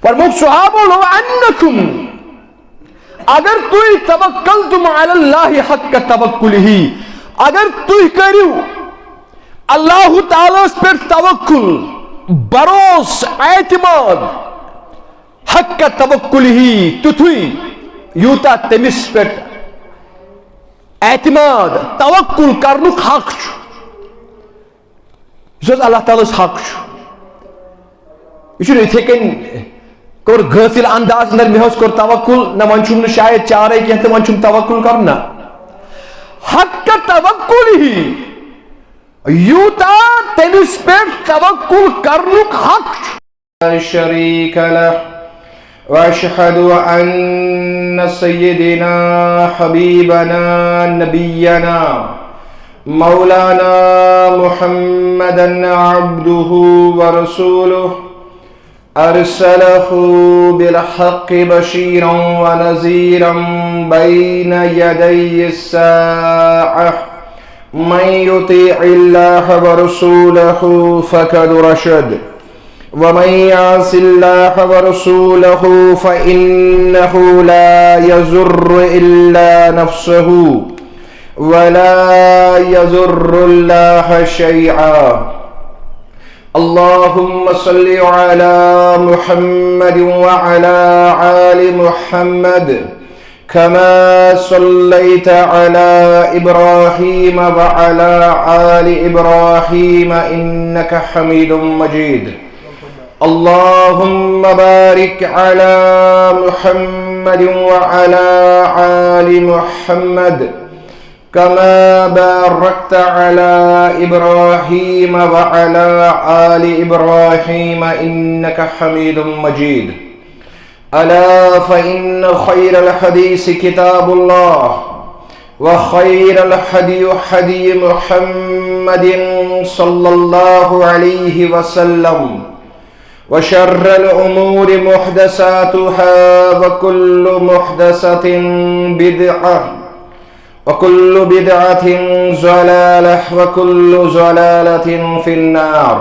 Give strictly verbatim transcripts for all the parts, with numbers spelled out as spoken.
فرموک صحابو، low income, اگر تُہۍ توکلتم علی اللہ حق توکلہ، اگر تُہۍ کٔرِو اللہ تعالیٰ ہس پٮ۪ٹھ توکل، بروس، اعتماد، حق توکلہ، تیُتھُے یوٗتاہ تٔمِس پٮ۪ٹھ اعتماد، توکل کرنُک حق چھُ، یُس حظ اللہ تعالیٰ ہس حق چھُ۔ یہِ چھُنہٕ یِتھے کٔنۍ کوٚر غٲفِل انداز اندر، مےٚ حظ کوٚر توکل، نہ وۄنۍ چھُم نہٕ شاید چارے کینٛہہ تہٕ وۄنۍ چھُم توکل کرُن، نہ۔ حق توکلہ، یوٗتاہ تٔمِس پٮ۪ٹھ توکل کرنُک حق چھُ۔ لا شريك له، وأشهد أن سيدنا حبيبنا نبينا مولانا محمدا عبده ورسوله، أرسله بالحق بشيرا ونذيرا بين يدي الساعة، من يطيع الله ورسوله فقد رشد، ومن يعص الله ورسوله فإنه لا يضر إلا نفسه ولا يضر الله شيئا. اللهم صل على محمد وعلى آل محمد كما صليت على إبراهيم وعلى آل إبراهيم إنك حميد مجيد. اللهم بارك على محمد وعلى آل محمد كما باركت على إبراهيم وعلى آل إبراهيم إنك حميد مجيد. ألا فإن خير الحديث كتاب الله، وخير الهدي هدي محمد صلى الله عليه وسلم، وشر الأمور محدثاتها، وكل محدثة بدعة، وكل بدعة ضلالة، وكل ضلالة في النار.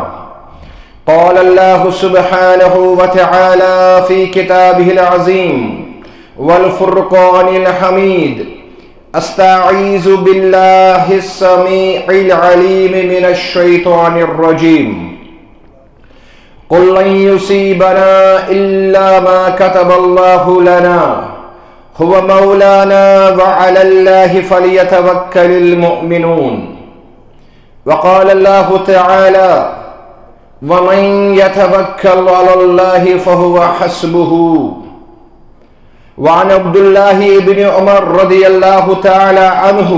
قال الله سبحانه وتعالى في كتابه العظيم والفرقان الحميد: أستعيذ بالله السميع العليم من الشيطان الرجيم. قل لن يصيبنا إلا ما كتب الله لنا، هو مولانا، وعلى الله فليتوكل المؤمنون. وقال الله تعالى: ومن يتوكل على الله فهو حسبه. وعن عبد الله بن عمر رضي الله تعالى عنه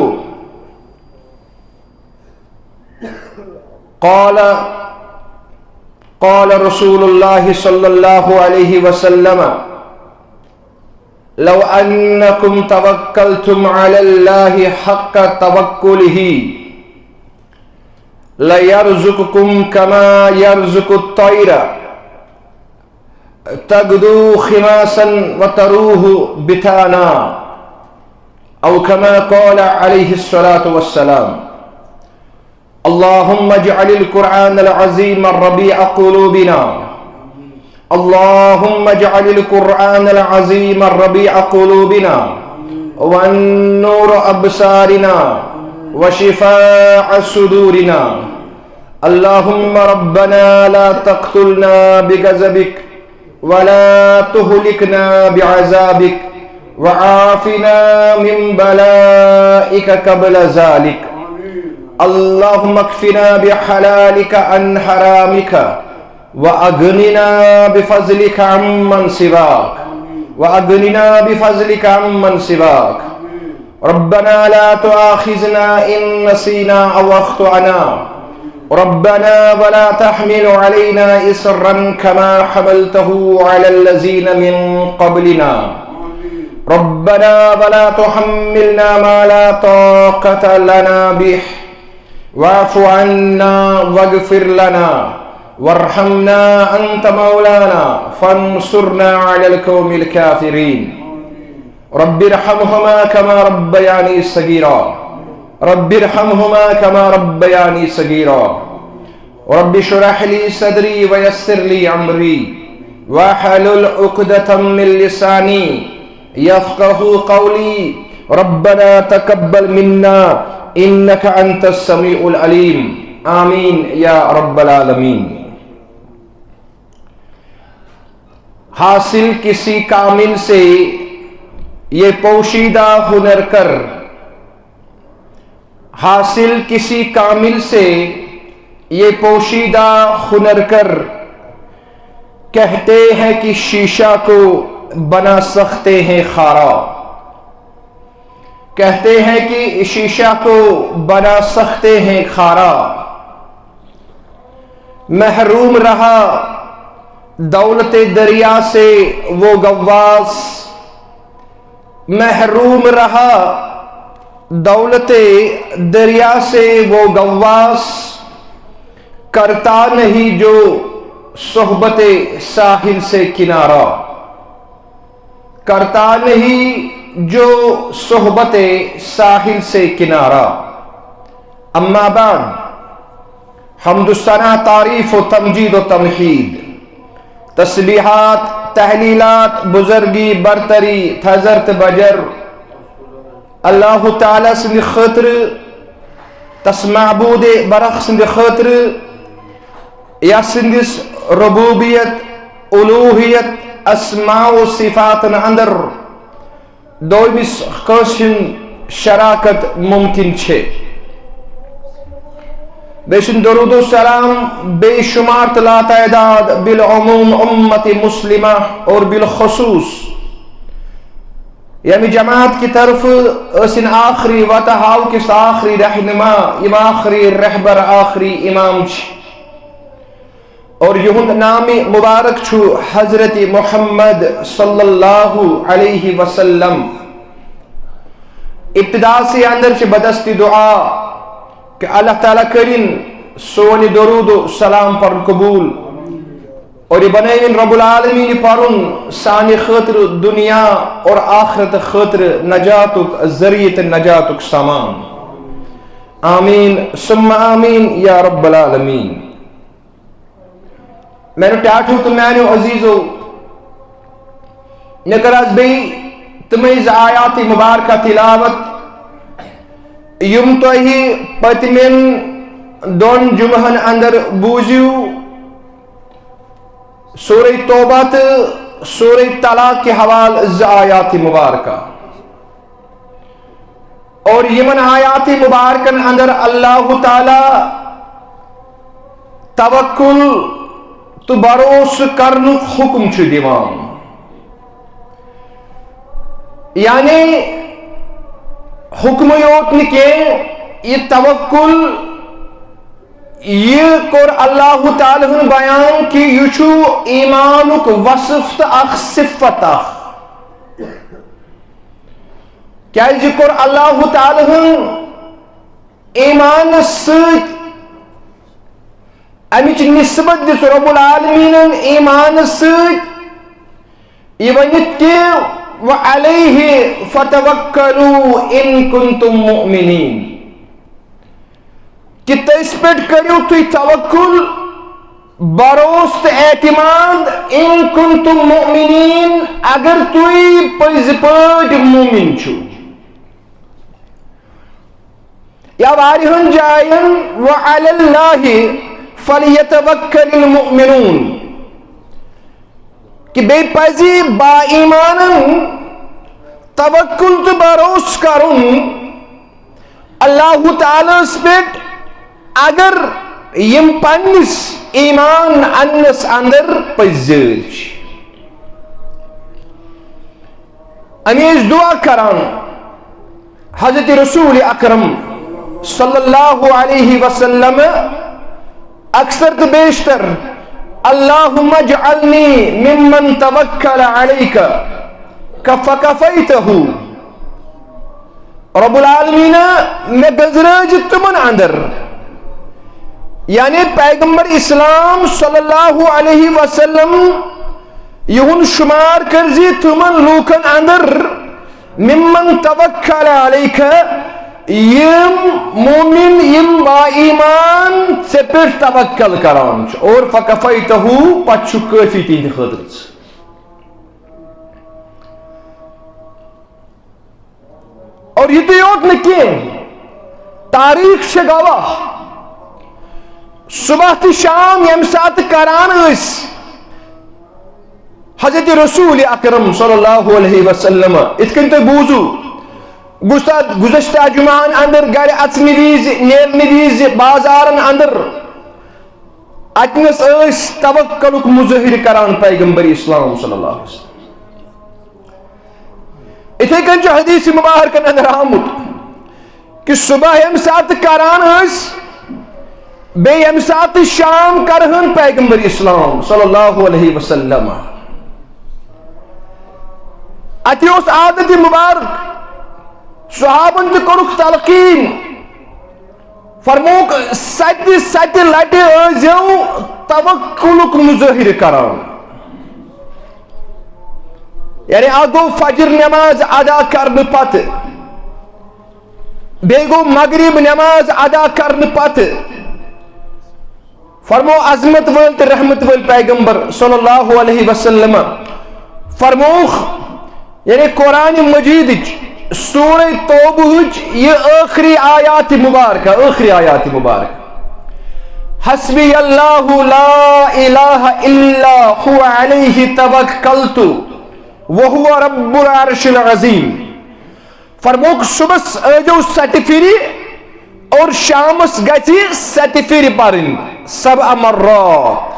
قال: قال رسول الله صلى الله عليه وسلم: لو أنكم توكلتم على الله حق توكله ليرزقكم كما يرزق الطير تغدو خماسا وتروح بطانا، أو كما قال عليه الصلاة والسلام. اللهم اجعل القرآن العظيم ربيع قلوبنا. اللهم اجعل القرآن العظيم ربيع قلوبنا، والنور أبصارنا، وشفاء صدورنا. اللهم ربنا لا تقتلنا بغضبك، ولا تهلكنا بعذابك، وعافنا من بلائك قبل ذلك. اللهم اكفنا بحلالك عن حرامك، وأغننا بفضلك عمن سواك، وأغننا بفضلك عمن سواك. ربنا لا تؤاخذنا إن نسينا أو أخطأنا. ربنا ولا تحمل علينا إصرا كما حملته على الذين من قبلنا. ربنا ولا تحملنا ما لا طاقة لنا به. واعف عنا واغفر لنا وارحمنا أنت مولانا فانصرنا على القوم الكافرين. رب ارحمهما كما ربياني صغيرا. رب ارحمهما كما ربياني صغيرا. رب اشرح لي صدري ويسر لي أمري واحلل عقدة من لساني يفقهوا قولي. ربنا تقبل منا إنك أنت السميع العليم. آمين يا رب العالمين. حاصل کسی کامل سے یہ پوشیدہ ہنر کر، حاصل کسی کامل سے یہ پوشیدہ ہنر کر، کہتے ہیں کہ شیشہ کو بنا سکتے ہیں خارا، کہتے ہیں کہ شیشہ کو بنا سکتے ہیں خارا۔ محروم رہا دولت دریا سے وہ غواص، محروم رہا دولت دریا سے وہ غواص، کرتا نہیں جو صحبت ساحل سے کنارہ، کرتا نہیں جو صحبت ساحل سے کنارہ۔ اما بعد، حمد و ثنا، تعریف و تمجید و تمحید، تسبیحات، تحلیلات، بزرگی، برتری، تھزرت بجر، اللہ تعالیٰ سٕنٛدِ خٲطرٕ، تس معبود برحق سٕنٛدِ خٲطرٕ، یا سٕنٛدِس ربوبیت، الوہیت، اسماء و صفاتن اندر دوٚیمِس کٲنٛسہِ ہُنٛد شراکت ممکن چھے۔ بیٚیہِ سُنٛد درود و سلام بے شمار تہٕ لاتعداد، بالعموم امت مسلمہ اور بالخصوص ییٚمہِ جماعت کہِ طرفہٕ ٲسِن آخری وتہٕ ہاو کِس آخری رہنما، یِم آخری رہبر، آخری امام چھِ۔ اور یِہُنٛد نام مبارک چھُ حضرت محمد صلی اللہ علیہ وسلم۔ ابتدا سے اندر چھِ بدست دعا کہ اللہ تعالیٰ کٔرِن سون درود و سلام پرُن قبول۔ اور یہِ بنٲوِن رب العالمین پرُن سانہِ خٲطرٕ دنیا اور آخرت خٲطرٕ نجاتُک ذریعہ تہٕ نجاتُک سامان۔ آمین ثم آمین یا رب العالمین۔ میانیو ٹاٹھیو تہٕ میانیو عزیزو، مےٚ کٔر آز بیٚیہِ تِمے زٕ آیات مبارکہ تلاوت، یِم تۄہہِ پٔتمٮ۪ن دۄن جمعہن اندر بوٗزِو۔ سورہ توبہ تہٕ سورہ طلاق کہِ حوالہٕ زٕ آیات مبارکہ۔ اور یِمن آیات مبارکن اندر اللہ تعالیٰ توکل تہٕ بھروسہٕ کرنُک حکم چھُ دِوان۔ یعنی حکمٕے یوت نہٕ کینٛہہ، یہِ توکل، یہِ کوٚر اللہ تعالیٰ ہن بیان کہِ یہِ چھُ ایمانُک وصف تہٕ اکھ صفت اکھ۔ کیازِ کوٚر اللہ تعالیٰ ہن ایمانس سۭتۍ، امِچ نسبت دِژ رب العالمینن ایمانس سۭتۍ، یہِ ؤنِتھ کہِ وعلیہ فتوکلوا ان کنتم مؤمنین، کہِ تٔسۍ پٮ۪ٹھ کٔرِو تُہۍ توکل، بھروسہٕ تہٕ اعتماد، ان کنتم مؤمنین، اگر تُہۍ پٔزۍ پٲٹھۍ مومن چھِو۔ یا واریاہن جاین، وعلی اللہ فلیتوکل المؤمنون، کہِ بیٚیہِ پزِ با ایمانن توکل تہٕ بھروسہٕ کرُن اللہ تعالیٰ ہس پٮ۪ٹھ، اگر یِم پننِس ایمان اننس اندر پٔزۍ چھِ۔ امی ٲسۍ دعا کران حضرت رسول اکرم صلی اللہ علیہ وسلم اکثر تہٕ بیشتر، اللہم اجعلنی ممن توکل علیک فکفیتہ۔ رب العالمین، مےٚ گٔنزرٲوزِ تِمن اندر، یعنی پیغمبر اسلام صلی اللہ علیہ وسلم یِہُنٛد شُمار کٔرزِ تِمن لوٗکن اندر، ممن توکل علیک، یِم مومن، یِم با ایمان ژےٚ پٮ۪ٹھ توکل کران چھِ، اور فکفیتہ، پتہٕ چھُ کٲفی تِہنٛدِ خٲطرٕ ژٕ۔ اور یِتُے یوت نہٕ کینٛہہ، تاریخ چھِ گواہ، صبح تہٕ شام ییٚمہِ ساتہٕ کران ٲسۍ حضرت رسول اکرم صلی اللہ علیہ وسلم، اِتھ کٔنۍ تۄہہِ بوٗزوُ، گُزتا-، گُزشتہ جمعہن اندر گرِ اژنہٕ وِزِ، نیرنہٕ وِزِ، بازارن اندر، اتنس ٲسۍ توکلُک مظٲہرٕ کران پیغمبر اسلام صلی اللہ علیہ وسلم۔ اِتھے کٔنۍ چھُ حدیث مبارکن اندر آمُت کہِ صبح ییٚمہِ ساتہٕ کران ٲسۍ، بیٚیہِ ییٚمہِ ساتہٕ شام کرہن پیغمبر اسلام صلی اللہ علیہ وسلم۔ اتی اوس عادت مبارک، صحابن تہِ کوٚرُکھ تلقین، فرمووُکھ، ستہِ ستہِ لٹہِ ٲسۍزیو توکلُک مظٲہرٕ کران۔ یعنی اکھ گوٚو فجر نماز ادا کرنہٕ پتہٕ، بیٚیہِ گوٚو مغرب نماز ادا کرنہٕ پتہٕ۔ فرمو عظمت وٲلۍ تہٕ رحمت وٲلۍ پیغمبر صلی اللہ علیہ وسلم فرمووُکھ، یعنی قرآن مجیدٕچ سورہ توبہٕچ یہِ ٲخری آیات مبارکہ، ٲخری آیات مبارکہ، حسبی اللہ لا الہ الا هو علیہ توکلت وهو رب العرش العظیم۔ فرمووُکھ، صبحس ٲسۍزیو ستہِ پھِرِ اور شامس گژھِ ستہِ پھِرِ پرٕنۍ، سبع مرات۔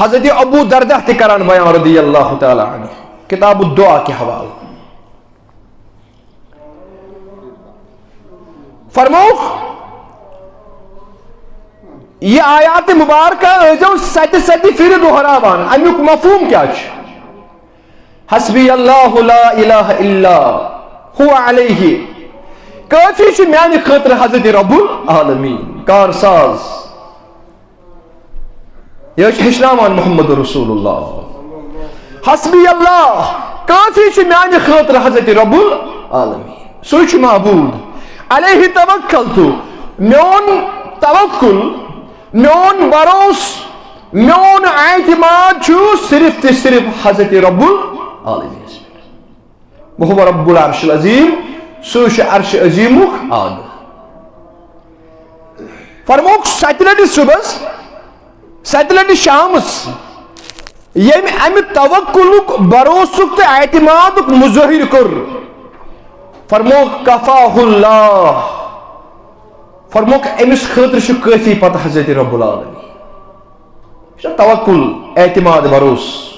حضرت ابو دردہ تہِ کران بیان رضی اللہ تعالیٰ عنہ، کتاب الدعا کہِ حوالہٕ۔ فرمووُکھ، یہِ آیات مبارکہ ٲسۍزیو ستہِ ستہِ پھِرِ دۄہراوان۔ امیُک مفہوم کیٛاہ چھُ؟ حسبی اللہ لا الہ الا هو علیہ، کٲفی چھُ میانہِ خٲطرٕ حضرت رب العالمین، کارساز۔ یہِ چھُ ہیٚچھناوان محمد رسول اللہ۔ حسبی اللہ، کٲفی چھُ میانہِ خٲطرٕ حضرت رب العالمین، سُے چھُ معبود۔ علیہ توکلت، میون توکل، میون بھروسہٕ، میون اعتماد چھُ صرف تہٕ صرف حضرت رب العالمینس پٮ۪ٹھ۔ وهو رب العرش العظیم، سُے چھُ عرش عظیمُک آگہٕ۔ فرمووُکھ، ستہِ لٹہِ صبحس، ستہِ لٹہِ شامس، ییٚمۍ امہِ توکلُک، بھروسُک تہٕ اعتمادُک مظٲہرٕ کوٚر، فرمووُکھ، کفاہ اللہ، فرمووُکھ، أمِس خٲطرٕ چھُ کٲفی پتہٕ حضرت رب العالمین۔ یہِ چھُ توکل، اعتماد، بھروسہٕ۔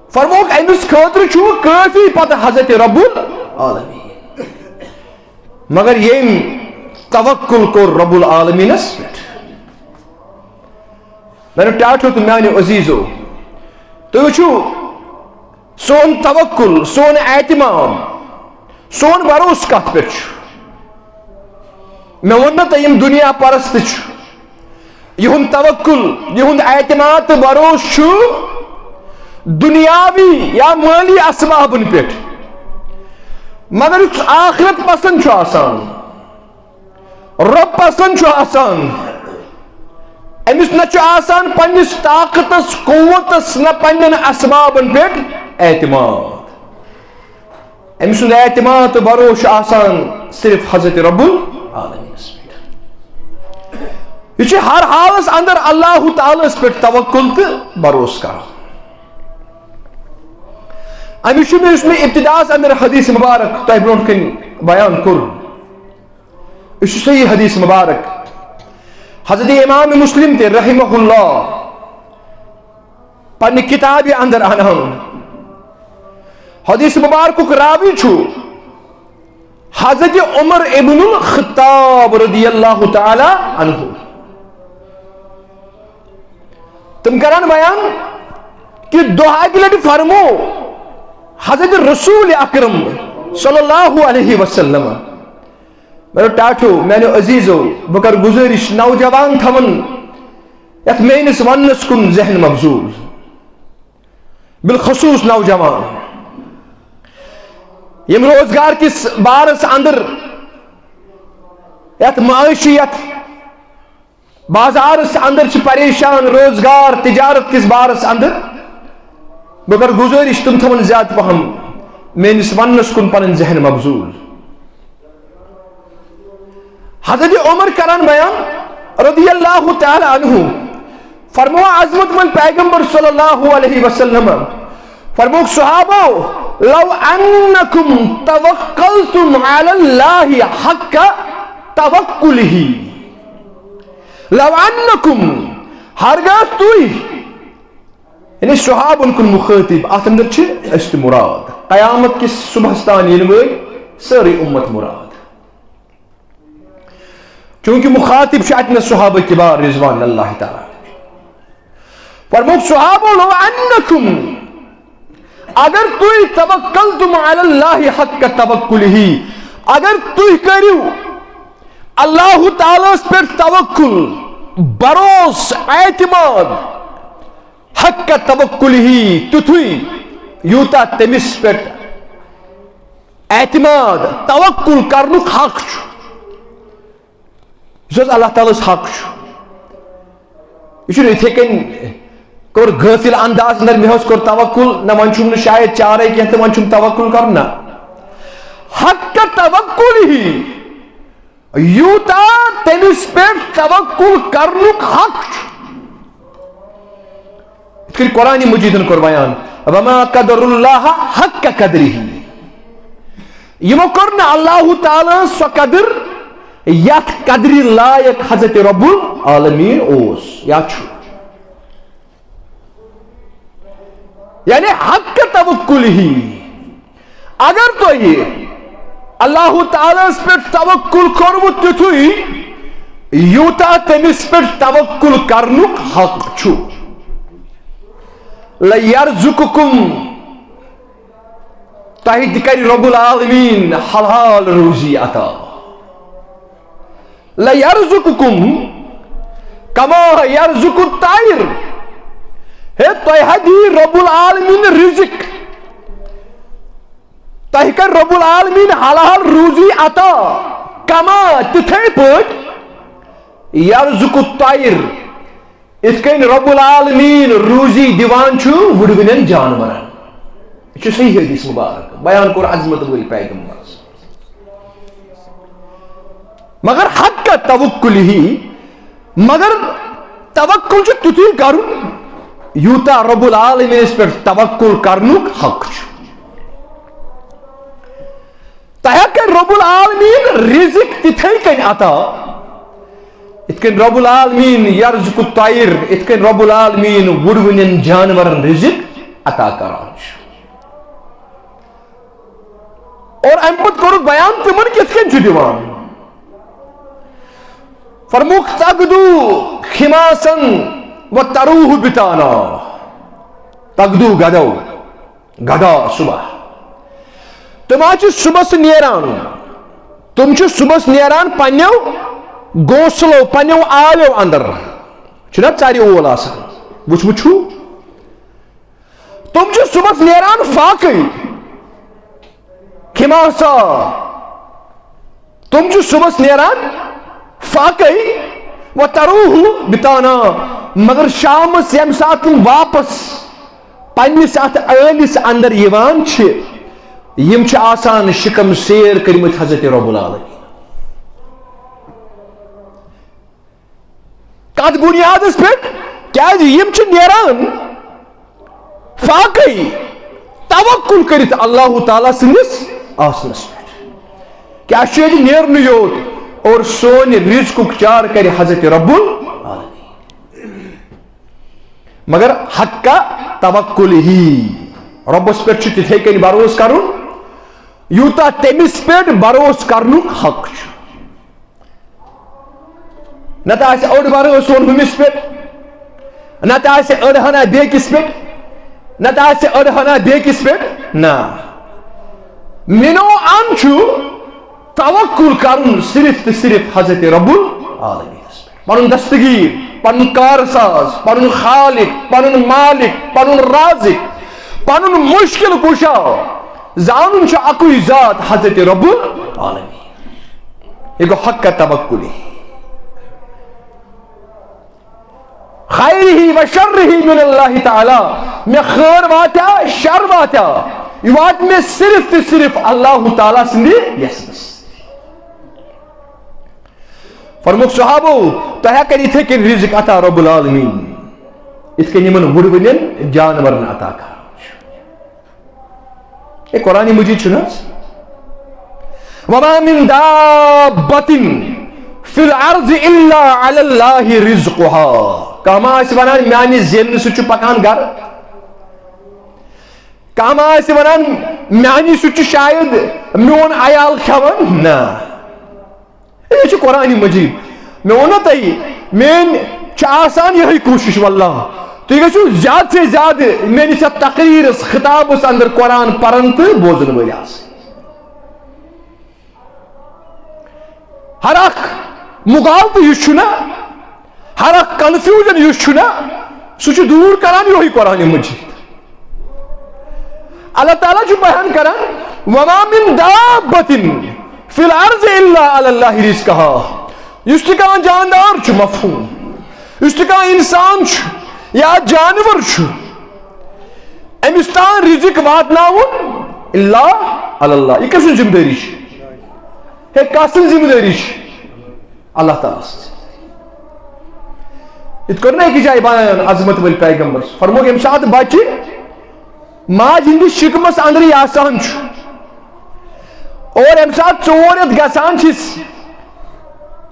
فرمووُکھ، أمِس خٲطرٕ چھُ کٲفی پتہٕ حضرت رب العالمین۔ مگر ییٚمۍ توکل کوٚر رب العالمینس پٮ۪ٹھ۔ میانیو ٹاٹھیو تہٕ میانیو عزیزو، تُہۍ وٕچھِو، سون توکل، سون اعتماد، سون بھروسہٕ کتھ پٮ۪ٹھ چھُ؟ مےٚ ووٚن نہ تۄہہِ، یِم دُنیا پرست چھِ، یِہُنٛد توکل، یِہُنٛد اعتماد تہٕ بھروسہٕ چھُ دُنیاوی یا مٲلی اسبابن پٮ۪ٹھ۔ مگر یُس آخرت پسند چھُ آسان، رۄب پسند چھُ آسان، أمِس نہ چھُ آسان پننِس طاقتس، قوتس، نہ پننٮ۪ن اسبابن پٮ۪ٹھ اعتماد۔ أمۍ سُنٛد اعتماد تہٕ بھروسہٕ چھُ آسان صرف حضرت رب العالمینس پٮ۪ٹھ۔ یہِ چھُ ہر حالس اندر اللہ تعالیٰ ہس پٮ۪ٹھ توکل تہٕ بھروسہٕ کران۔ اَمہِ چھُ مےٚ، یُس مےٚ ابتداہس اندر حدیث مبارک تۄہہِ برونٛٹھ کنہِ بیان کوٚر، یہِ چھُ صحیح حدیث مبارک۔ حضرت امام مسلم تہِ رحمہ اللہ پننہِ کتابہِ اندر انان۔ حدیث مبارکُک راوی چھُ حضرت عمر ابن الخطاب رضی اللہ تعالیٰ عنہ۔ تِم کران بیان کہِ دۄہ اکہِ لٹہِ فرمو حضرت رسول اکرم صلی اللہ علیہ وسلم، میانیو ٹاٹھیو، میانیو عزیزو، بہٕ کرٕ گُزٲرِش، نوجوان تھاوَن یتھ میٲنِس وننس کُن ذہن مبذول، بالخصوص نوجوان۔ یِم روزگار کِس بارس اندر، یتھ معاشی، یتھ بازارس اندر چھِ پریشان، روزگار تجارت کِس بارس اندر، بہٕ کرٕ گُزٲرِش، تِم تھاوَن زیادٕ پہم میٲنِس وننس کُن پنٕنۍ ذہن مبذول۔ حضرت عمر کران بیان رضی اللہ تعالی عنہ، فرموو عظمت مند پیغمبر صلی اللہ علیہ وسلم، فرمووُکھ صحابو، لو انکم توکلتم علی اللہ حق توکلہ، لو انکم، ہرگاہ تُہۍ، یعنی صحابن کُن مخاطب، اتھ اندر چھِ أسۍ تہِ مراد، قیامت کِس صبحس تام یِنہٕ وٲلۍ سٲرٕے امت مراد۔ چونکہ مخاطب چھُ اتہِ نہ صحابہ کبار رضوان اللہ تعالی۔ فرمووُکھ صحابو، لو انکم، اگر تُہۍ توکلتم علی اللہ حق توکلہ، اگر تُہۍ کٔرِو اللہ تعالیٰ ہس پٮ۪ٹھ توکل، بروس، اعتماد، حق توکلہ، تیُتھُے یوٗتاہ تٔمِس پٮ۪ٹھ اعتماد، توکل کرنُک حق چھُ، یُس حظ اللہ تعالیٰ ہس حق چھُ۔ یہِ چھُنہٕ یِتھے کٔنۍ کوٚر غٲفل انداز اندر، مےٚ حظ کوٚر توکل، نہ وۄنۍ چھُم نہٕ شاید چارے کینٛہہ تہٕ وۄنۍ چھُم توکل کرُن، نہ۔ حق توکلہ، یوٗتاہ تٔمِس پٮ۪ٹھ توکل کرنُک حق چھُ۔ یِتھ کٔنۍ قرآن مجیدن کوٚر بیان، وما قدر اللہ حق قدرہ، یِمو کٔر نہٕ اللہ تعالیٰ سۄ قدر یتھ قدرِ لایق حضرت رب العالمین اوس یا چھُ۔ یعنی حق توکلہ، اگر تۄہہِ اللہ تعالیٰ ہس پٮ۪ٹھ توکل کوٚروٕ تیُتھُے، یوٗتاہ تٔمِس پٮ۪ٹھ توکل کرنُک حق چھُ، لیرزقکم، تۄہہِ تہِ کرِ رب العالمین حلال روزی عطا۔ لیرزقکم کما یرزق الطیر۔ ہے، تۄہہِ ہا دی رب العالمین رزق، تۄہہِ کرِ رب العالمین حلال روزی عطا، کما، تِتھے پٲٹھۍ، یرزق الطیر، یِتھ کٔنۍ رب العالمین روزی دِوان چھُ وُڑوٕنٮ۪ن جانورن۔ یہِ چھُ صحیح حدیث مبارک، بیان کوٚر عظمت وٲلۍ پیغمبرس۔ مگر حق توکلہ، مگر توکل چھُ تیُتھُے کرُن، یوٗتاہ رب العالمینس پٮ۪ٹھ توکل کرنُک حق چھُ۔ تۄہہِ کرِ رب العالمین رزق تِتھے کٔنۍ عطا، یِتھ کٔنۍ رب العالمین یرزق الطیر، یِتھ کٔنۍ رب العالمین وُڑوٕنٮ۪ن جانورن رزق عطا کران چھُ۔ اور امہِ پتہٕ کوٚرُکھ بیان تِمن کِتھ کٔنۍ چھُ دِوان۔ فرمووُکھ، تغدو خماسا و تروح بطانا۔ تغدو، گدو، گدا صبح۔ تِم حظ چھِ صبحس نیران، تِم چھِ صبحس نیران پننیو گوسلو، پننیو آلیو اندر۔ چھُنہ ژرِ اول آسان، وُچھمُت چھُو؟ تِم چھِ صبحس نیران فاقے، خماسا۔ تِم چھِ صبحس نیران فاقے و تروح بطانا، مگر شامس ییٚمہِ ساتہٕ تِم واپس پننِس اتھ ٲلِس اندر یِوان چھِ، یِم چھِ آسان شکم سیر کٔرمٕتۍ حضرت رب العالمین۔ کتھ بنیادس پٮ۪ٹھ؟ کیازِ یِم چھِ نیران فاقے، توکل کٔرِتھ اللہ تعالیٰ سٕنٛدِس آسنس پٮ۪ٹھ۔ کیازِ چھُ ییٚتہِ نیرنٕے یوت اور سون رزقُک چار کرِ حضرت رب العالمین۔ مگر حق توکلہ، رۄبس پٮ۪ٹھ چھُ تِتھے کٔنۍ بھروسہٕ کرُن، یوٗتاہ تٔمِس پٮ۪ٹھ بھروسہٕ کرنُک حق چھُ۔ نتہٕ آسہِ اوٚڑ بھروسہٕ سون ہُمِس پٮ۪ٹھ، نتہٕ آسہِ أڑ ہنا بیٚکِس پٮ۪ٹھ، نتہٕ آسہِ أڑ ہنا بیٚکِس پٮ۪ٹھ۔ نہ، مِنو ان چھُ توکل کرُن صرف تہٕ صرف حضرت رب العالمینس پٮ۪ٹھ۔ پنُن دستگیر، پنُن کارساز، پنُن خالق، پنُن مالک، پنُن رازق، پنُن مشکل کشا، زانُن چھُ اَکُے ذات، حضرت رب العالمین۔ یہِ گوٚو حق توکل۔ خیرہ و شرہ من اللہ تعالی، مےٚ خٲر واتیا، شر واتیا، یہِ واتہِ مےٚ صرف تہٕ صرف اللہ تعالیٰ سٕنٛدِ یژھنہٕ سۭتۍ۔ فرمووُکھ صحابو، تۄہہِ ہا کَرِ یِتھَے کٔنۍ رزق عطا رب العالمین، یِتھ کٔنۍ یِمن وُڑوٕنٮ۪ن جانورن عطا کران چھُ۔ اے، قرآن مجید چھُنہٕ حظ؟ وما من دابة في الأرض إلا على الله رزقها۔ کانٛہہ ما آسہِ وَنان، میٛانہِ زینہٕ سۭتۍ چھُ پَکان گَرٕ؟ کانٛہہ ما آسہِ وَنان، میٛانہِ سۭتۍ چھُ شاید میون عیال کھٮ۪وان؟ نہ۔ یہِ چھُ قرآن مجید۔ مےٚ ووٚن نا تۄہہِ، میٲنۍ چھِ آسان یِہوٚے کوٗشِش، واللہ، تُہۍ گٔژھِو زیادٕ سے زیادٕ میٲنِس یَتھ تقریٖرَس، خطابَس اندر قرآن پَرَن تہٕ بوزَن وٲلۍ آسٕنۍ۔ ہر اکھ مغالطہٕ یُس چھُ نا، ہر اکھ confusion یُس چھُ نا، سُہ چھُ دوٗر کران یِہوٚے قرآن مجید۔ اللہ تعالیٰ چھُ بیان کران، وما من دابة في الأرض إلا على الله رزقها۔ یُس تہِ کانٛہہ جاندار چھُ، مفہوم، یُس تہِ کانٛہہ اِنسان چھُ یا جانور چھُ، أمِس تام رزق واتناوُن الا علی اللہ۔ یہِ کٔمۍ سٕنٛز ذمہٕ دٲری چھِ؟ ہے، کَس سٕنٛز ذمہٕ دٲری چھِ؟ اللہ تعالیٰ سٕنٛز۔ یِتھ کٔنۍ نہ أکِس جایہِ بیان عظمت وٲلۍ پیغمبر فرموو، ییٚمہِ ساتہٕ بچہِ ماجہِ ہٕنٛدِس شِکمس اندرٕے آسان چھُ اور ییٚمہِ ساتہٕ ژور رٮ۪تھ گژھان چھِس،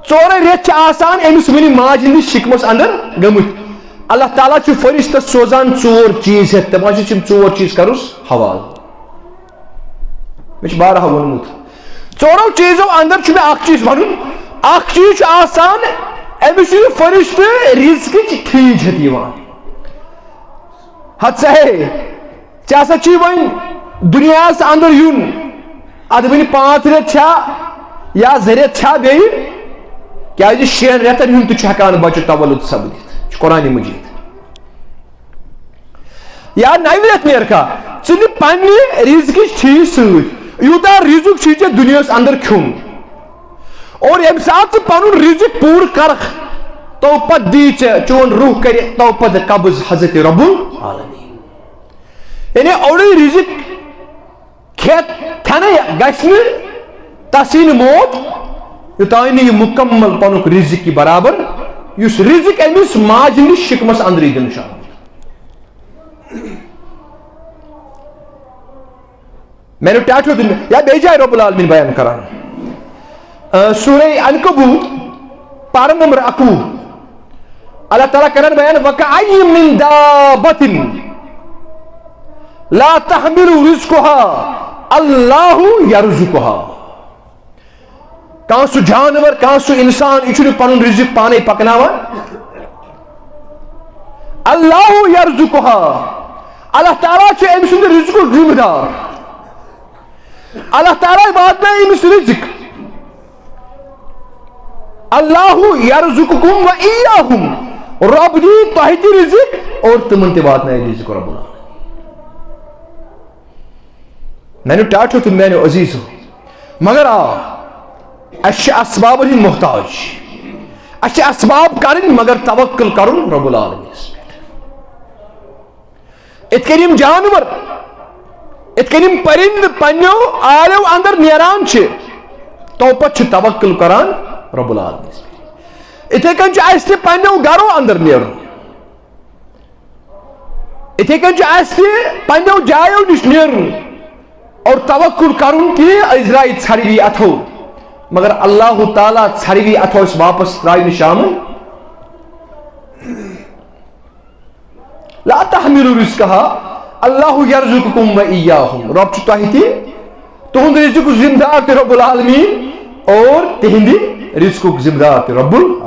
ژورے رٮ۪تھ چھِ آسان أمِس وُنہِ ماجہِ ہٕنٛدِس شِکمس اندر گٔمٕتۍ، اللہ تعالیٰ چھُ فرشتس سوزان ژور چیٖز ہٮ۪تھ، دپان چھُس، یِم ژور چیٖز کرُس حوالہٕ۔ مےٚ چھُ بارہا ووٚنمُت، ژورو چیٖزو اندر چھُ مےٚ اکھ چیٖز وَنُن۔ اکھ چیٖز چھُ آسان، أمِس چھُ یہِ فرشتہٕ رِزقٕچ ٹھیٖج ہٮ۪تھ یِوان۔ ہتہٕ سا ہے، ژےٚ ہسا چھُے وۄنۍ دُنیاہس اندر یُن، ادٕ وۄنۍ پانٛژھ رٮ۪تھ چھا یا زٕ رٮ۪تھ چھا بیٚیہِ؟ کیازِ شٮ۪ن رٮ۪تن ہُنٛد تہِ چھُ ہٮ۪کان بچہِ تولد سپدِتھ، یہِ چھُ قرآن مجید۔ یا نَوِ رٮ۪تہٕ نیرکھا، ژٕ نہِ پننہِ رزقٕچ ٹھیٖس سۭتۍ، یوٗتاہ رزق چھُے ژےٚ دُنیاہَس اندر کھیوٚن۔ اور ییٚمہِ ساتہٕ ژٕ پنُن رزق پوٗرٕ کرکھ، تو پتہٕ دی ژےٚ، چون روح کرِ تو پتہٕ قبض حضرت رب العالمین۔ یعنی اوڑے رزق کھٮ۪تھ کھٮ۪نہٕ گژھِ نہٕ تس یی نہٕ موت، یوٚتام نہٕ یہِ مُکمل پنُک رزق یہِ برابر، یُس رزق أمِس ماجہِ ہٕنٛدِس شِکمس اندرٕے دِنہٕ چھُ آمُت۔ میانیو ٹاٹھیو تہٕ مےٚ، یا بیٚیہِ جایہِ رب العالمین بیان کران۔ آ، سورہ عنکبوت، پارہ نمبر اَکوُہ۔ اللہ تعالیٰ کران بیان، وَكَأَيِّن مِّن دَابَّةٍ لَا تَحْمِلُ رِزْقَهَا اللَّهُ يَرْزُقُهَا۔ کانٛہہ سُہ جانور، کانٛہہ سُہ اِنسان، یہِ چھُنہٕ پنُن رزق پانے پکناوان۔ اللَّهُ يَرْزُقُهَا، اللہ تعالیٰ چھُ أمۍ سُنٛد رزقُک ذمہٕ دار۔ اللہ تعالیٰ واتنایہِ أمِس رزق۔ اللَّهُ يَرْزُقُكُمْ وَإِيَّاهُمْ، رب دی تۄہہِ تہِ رزق اور تِمن تہِ واتنایہِ رزق رب العالمین۔ میانیو ٹاٹھیو تہٕ میانیو عزیزو، مگر آ، اسہِ چھِ اسبابن ہٕنٛدۍ محتاج۔ اسہِ چھِ اسباب کرٕنۍ، مگر توکل کرُن رب العالمینس پٮ۪ٹھ۔ اتھ کٔنۍ یِم جانور، اتھ کٔنۍ یِم پرندٕ پننیو آلیو اندر نیران چھِ، تو پتہٕ چھِ توکل کران رب العالمینس پٮ۪ٹھ۔ اتھے کٔنۍ چھُ اسہِ تہِ پننیو گرو اندر نیرُن۔ اتھے کٔنۍ چھُ اسہِ تہِ پننیو جایو نِش نیرُن اور توکل کرُن کہِ أسۍ درٛاے ژھرِوی اتھو، مگر اللہ تعالیٰ ژھرِوی اتھو أسۍ واپس ترٛاونہٕ شامن۔ لا تحمل رزقها، اللہ یرزقکم و ایاہم، رب چھُ تۄہہِ تہِ، تُہُنٛد رزقُک ذمہٕ دار تہِ رب العالمین اور تِہنٛدِ رزقُک ذمہٕ دار تہِ رب العالمین۔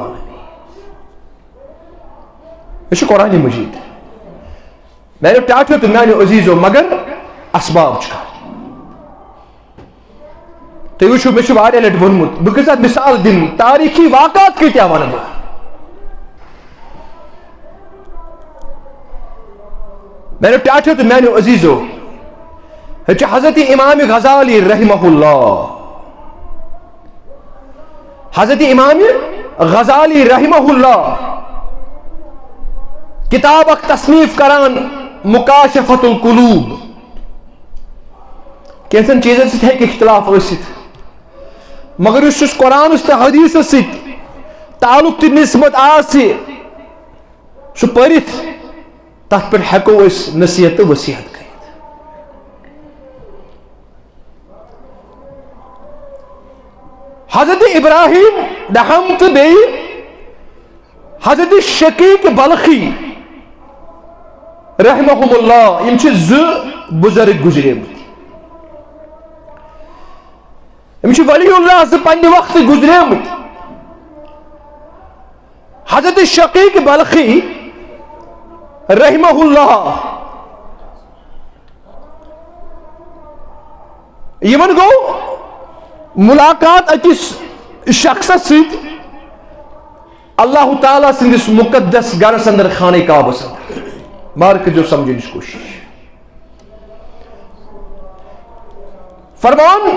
یہِ چھُ قرآن مجید۔ میانیو ٹاٹھیو تہٕ میانیو عزیزو، مگر اسباب چھُ کرُن۔ تُہۍ وٕچھِو، مےٚ چھُ واریاہ لٹہِ ووٚنمُت، بہٕ کۭژاہ مثال دِمہٕ، تاریخی واقعات کۭتیاہ وَنہٕ بہٕ۔ میانیو ٹاٹھیو تہٕ میانیو عزیزو، ہے چھُ حضرت امام غزالی رحمہ اللہ، حضرت امام غزالی رحمہ اللہ کتاب اکھ تصنیف کران، مکاشفۃ القلوب۔ کینٛژن چیٖزن سۭتۍ ہیٚکہِ اختلاف ٲسِتھ، مگر یُس یُس قرآنس تہٕ حدیثس سۭتۍ تعلق تہٕ نسبت آسہِ، سُہ پٔرِتھ تتھ پٮ۪ٹھ ہٮ۪کو أسۍ نصیحت تہٕ وصیحت کٔرِتھ۔ حضرت ابراہیم دہم تہٕ بیٚیہِ حضرت شقیق بلخی رحمہم اللہ، یِم چھِ زٕ بزرگ گزریمٕتۍ۔ یِم چھِ ولی اللہ زٕ پننہِ وقتہٕ گزریمٕتۍ۔ حضرت شقیق بلخی رحمہ اللہ، یِمن گوٚو ملاقات أکِس شخصس سۭتۍ اللہ تعالیٰ سٕنٛدِس مقدس گرس اندر، خانہ کعبس اندر۔ مارکہٕ دیو سمجھنٕچ کوٗشش۔ فرمان،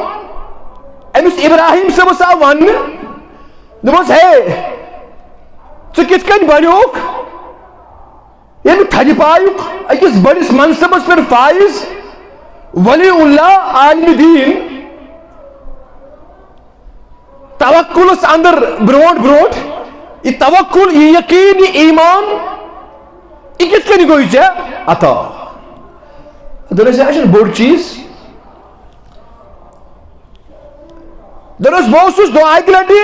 أمِس ابراہیم صٲبس آو وننہٕ، دوٚپمس، ہے، ژٕ کِتھ کٔنۍ بنیوکھ ییٚمہِ تھدِ پایُک أکِس بٔڑِس منصبس پٮ۪ٹھ فائز، ولی اللہ، عالم دین؟ توکلس اندر برونٹھ برونٹھ یہِ توکل، یہِ یقین، یہِ ایمان، یہِ کِتھ کٔنۍ گوٚو ژےٚ عطا؟ دوٚپنس، یہِ چھُنہٕ بوٚڑ چیٖز۔ دوٚپنس، بہٕ اوسُس دۄہ اکہِ لٹہِ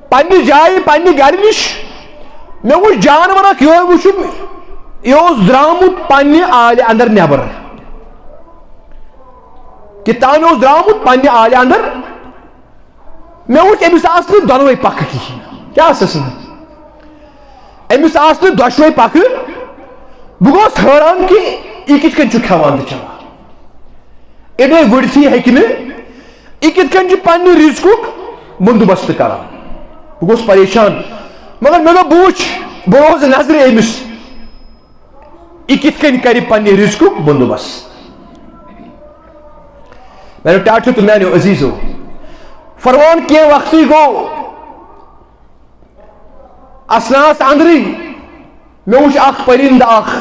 پننہِ جایہِ، پننہِ گرِ نِش، مےٚ وُچھ جانور اکھ، یِہوٚے وُچھُم، یہِ اوس درٛامُت پننہِ آلہِ اندر نٮ۪بر۔ کہِ تانۍ اوس درٛامُت پننہِ آلہِ اندر۔ مےٚ وُچھ أمِس آسہٕ نہٕ دۄنوَے پکھٕ کِہیٖنۍ۔ کیٛاہ آسس نہٕ؟ أمِس آسہٕ نہٕ دۄشوَے پکھٕ۔ بہٕ گوس حٲران کہِ یہِ کِتھ کٔنۍ چھُ کھٮ۪وان تہٕ چٮ۪وان۔ اِڈے وُڈتھی ہیٚکہِ نہٕ، یہِ کِتھ کٔنۍ چھُ پننہِ رزقُک بندوبست کران؟ بہٕ گوس پریشان، مگر مےٚ دوٚپ، بہٕ وُچھٕ، بہٕ روزٕ نظرِ أمِس، یہِ کِتھ کٔنۍ کرِ پننہِ رزقُک بندوبست۔ میانیو ٹاٹھیو تہٕ میانیو عزیزو، فرمان کینٛہہ وقتٕے گوٚو، اسناس اندرٕے مےٚ وُچھ اکھ پرندٕ اکھ،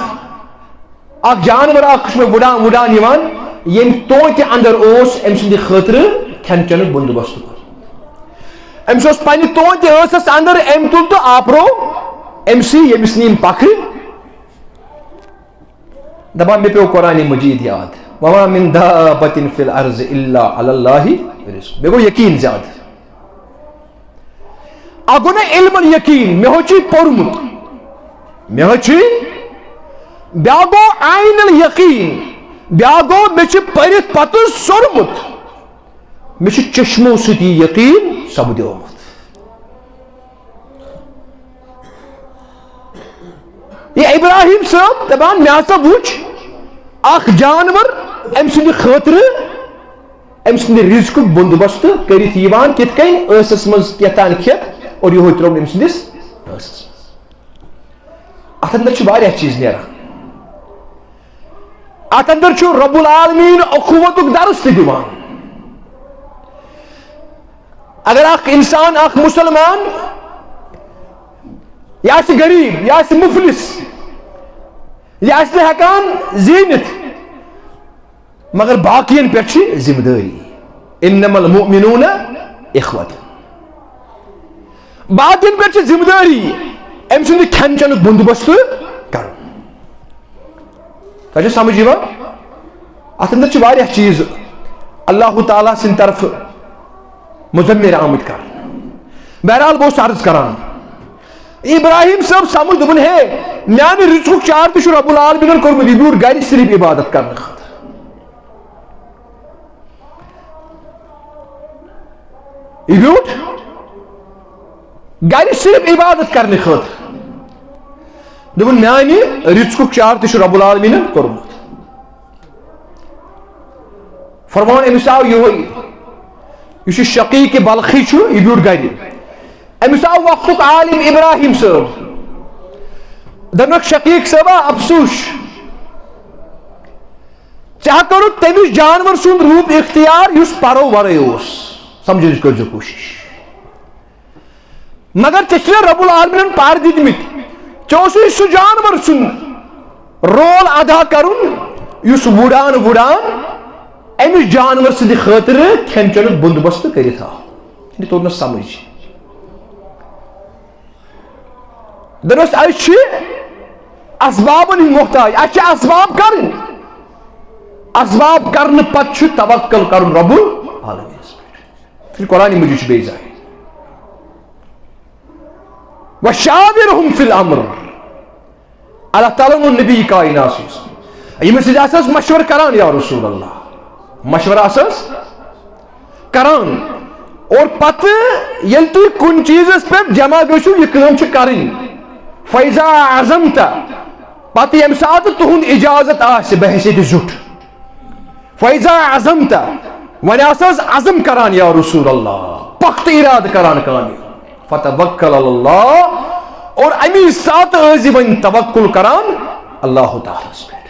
اکھ جانور اکھ چھُ مےٚ وُڈان وُڈان یِوان، ییٚمہِ تونتہِ اندر اوس أمۍ سٕنٛدِ خٲطرٕ کھٮ۪ن چٮ۪نُک بندوبست کوٚرمُت۔ أمِس اوس پننہِ تونتہِ ٲسس اندر، أمۍ تُل تہٕ آپروو أمۍ سٕے، ییٚمِس نہٕ یِم پکھٕ۔ دپان، مےٚ پیوٚو قرآن مجید یاد، وما من دابة في الأرض إلا على الله رزقها۔ مےٚ گوٚو یقین زیادٕ۔ اکھ گوٚو مےٚ علم الیقین، مےٚ ہو چھُ یہِ پوٚرمُت، مےٚ ہو چھُ یہِ۔ بیٛاکھ گوٚو عین الیقین، بیٛاکھ گوٚو مےٚ چھُ پٔرِتھ پتہٕ سوٚرمُت، مےٚ چھُ چشمو سۭتۍ یہِ یقین سپدیومُت۔ یہِ ابراہیم صٲب دپان، مےٚ ہسا وُچھ اکھ جانور، أمۍ سٕنٛدِ خٲطرٕ، أمۍ سٕنٛدِ رزقُک بندوبست کٔرِتھ یِوان، کِتھ کٔنۍ؟ ٲسس منٛز کیٛاہ تام کھٮ۪تھ اور یِہوے ترٛووُن أمۍ سٕنٛدِس ٲسس منٛز۔ اتھ اندر چھِ واریاہ چیٖز نیران۔ اتھ اندر چھُ رب العالمین اخوتُک درس تہِ دِوان۔ اگر اکھ انسان، اکھ مسلمان، یہِ آسہِ غریب، یہِ آسہِ مفلس، یہِ آسہِ نہٕ ہٮ۪کان زیٖنِتھ، مگر باقین پٮ۪ٹھ چھِ ذمہٕ دٲری۔ انما المؤمنون اخوة۔ باقین پٮ۪ٹھ چھِ ذمہٕ دٲری أمۍ سُنٛد کھٮ۪ن چٮ۪نُک بندوبست کرُن۔ تۄہہِ چھا سمجھ یِوان؟ اتھ اندر چھِ واریاہ چیٖز اللہ تعالیٰ سٕنٛدِ طرفہٕ مضمر آمٕتۍ کرنہٕ۔ بہرحال، بہٕ اوسُس عرض کران، ابراہیم صٲب سمجھ، دوٚپُن، ہے، میانہِ رزقُک چار تہِ چھُ رب العالمینن کوٚرمُت، یہِ بیوٗٹھ گرِ صرف عبادت کرنہٕ خٲطرٕ۔ یہِ بیوٗٹھ گرِ صرف عبادت کرنہٕ خٲطرٕ۔ دوٚپُن، میانہِ رزقُک چار تہِ چھُ رب العالمینن کوٚرمُت۔ فرمان أمِس آو یِہوٚے، یُس یہِ شقیق بلخی چھُ، یہِ بیوٗٹھ گرِ۔ أمِس آو وقتُک عالم ابراہیم صٲب۔ دوٚپنکھ، شقیق صٲبا، افسوس، ژےٚ ہا کوٚرُتھ تٔمِس جانور سُنٛد روٗپ اختیار یُس پرو ورٲے اوس۔ سمجھنٕچ کٔرۍزیو کوٗشِش۔ مگر ژےٚ چھِ رب العالمینن پر دِتمٕتۍ۔ ژےٚ اوسُے سُہ جانور سُنٛد رول ادا کرُن یُس وُڑان وُڑان أمِس جانور سٕنٛدِ خٲطرٕ کھٮ۪ن چٮ۪نُک بندوبست کٔرِتھ آو۔ یہِ توٚر نہٕ سمجھ۔ دٔپنَس، أسۍ چھِ اسبابن ہٕنٛدۍ محتاج، اَسہِ چھِ اسباب کرٕنۍ۔ اسباب کرنہٕ پتہٕ چھُ توکل کرُن رب العالمینس پٮ۪ٹھ۔ یہِ قرآن مجید چھُ بیٚیہِ جایہِ۔ وشاورہم فی الامر۔ اللہ تعالیٰ ووٚن نبی کائنات صلی اللہ علیہ وسلم، یِمن سۭتۍ آسہٕ حظ مشورٕ کران، یا رسول اللہ، مشورٕ آسہٕ حظ کران۔ اور پتہٕ ییٚلہِ تُہۍ کُنہِ چیٖزس پٮ۪ٹھ جمع گٔژھِو، یہِ کٲم چھِ کرٕنۍ۔ فیضا عزمت، پتہٕ ییٚمہِ ساتہٕ تُہُنٛد اجازت آسہِ بحیثیت زیُٹھ، فیضا عزمت، وۄنۍ آسہٕ حظ عزم کران، یا رسول اللہ، پختہٕ ارادٕ کران کامہِ۔ فتوکل علی اللہ، اور امی ساتہٕ ٲسۍ زِ وۄنۍ توکل کران اللہ تعالیٰ ہس پٮ۪ٹھ۔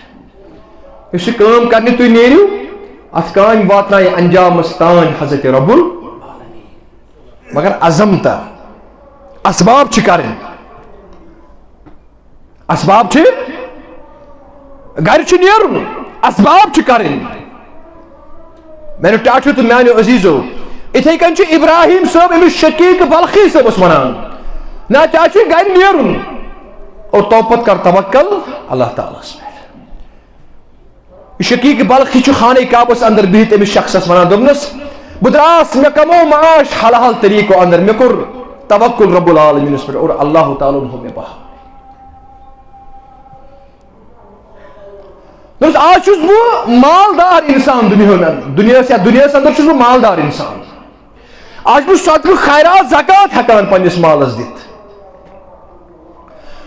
یُس یہِ کٲم کرنہِ تُہۍ نیرِو، اتھ کامہِ واتنایہِ انجامس تام حضرت رب العالمین۔ مگر عزم تہٕ اسباب چھِ کرٕنۍ۔ اسباب چھِ، گرِ چھُ نیرُن، اسباب چھِ کرٕنۍ۔ میانیو ٹاٹھیو تہٕ میانیو عزیزو، اِتھے کٔنۍ چھُ ابراہیم صٲب أمِس شقیق بلخی صٲبس ونان، نہ، ژےٚ چھُے گرِ نیرُن اور تو پتہٕ کر توکل اللہ تعالیٰ ہس پٮ۪ٹھ۔ شقیق بلخی چھُ خانہ کعبس اندر بِہِتھ أمِس شخصس ونان، دوٚپنس، بہٕ دراس، مےٚ کمو معاش حلال طریقو اندر، مےٚ کوٚر توکل رب العالمینس پٮ۪ٹھ اور اللہ تعالیٰ ہن ہوو مےٚ بہار۔ دوٚپنس، آز چھُس بہٕ مالدار انسان دُنیاہن اندر، دُنیاہس، یتھ دُنیاہس اندر چھُس بہٕ مالدار انسان۔ آز چھُس بہٕ صدقہٕ خیرات زکوٰۃ ہٮ۪کان پننِس مالس دِتھ۔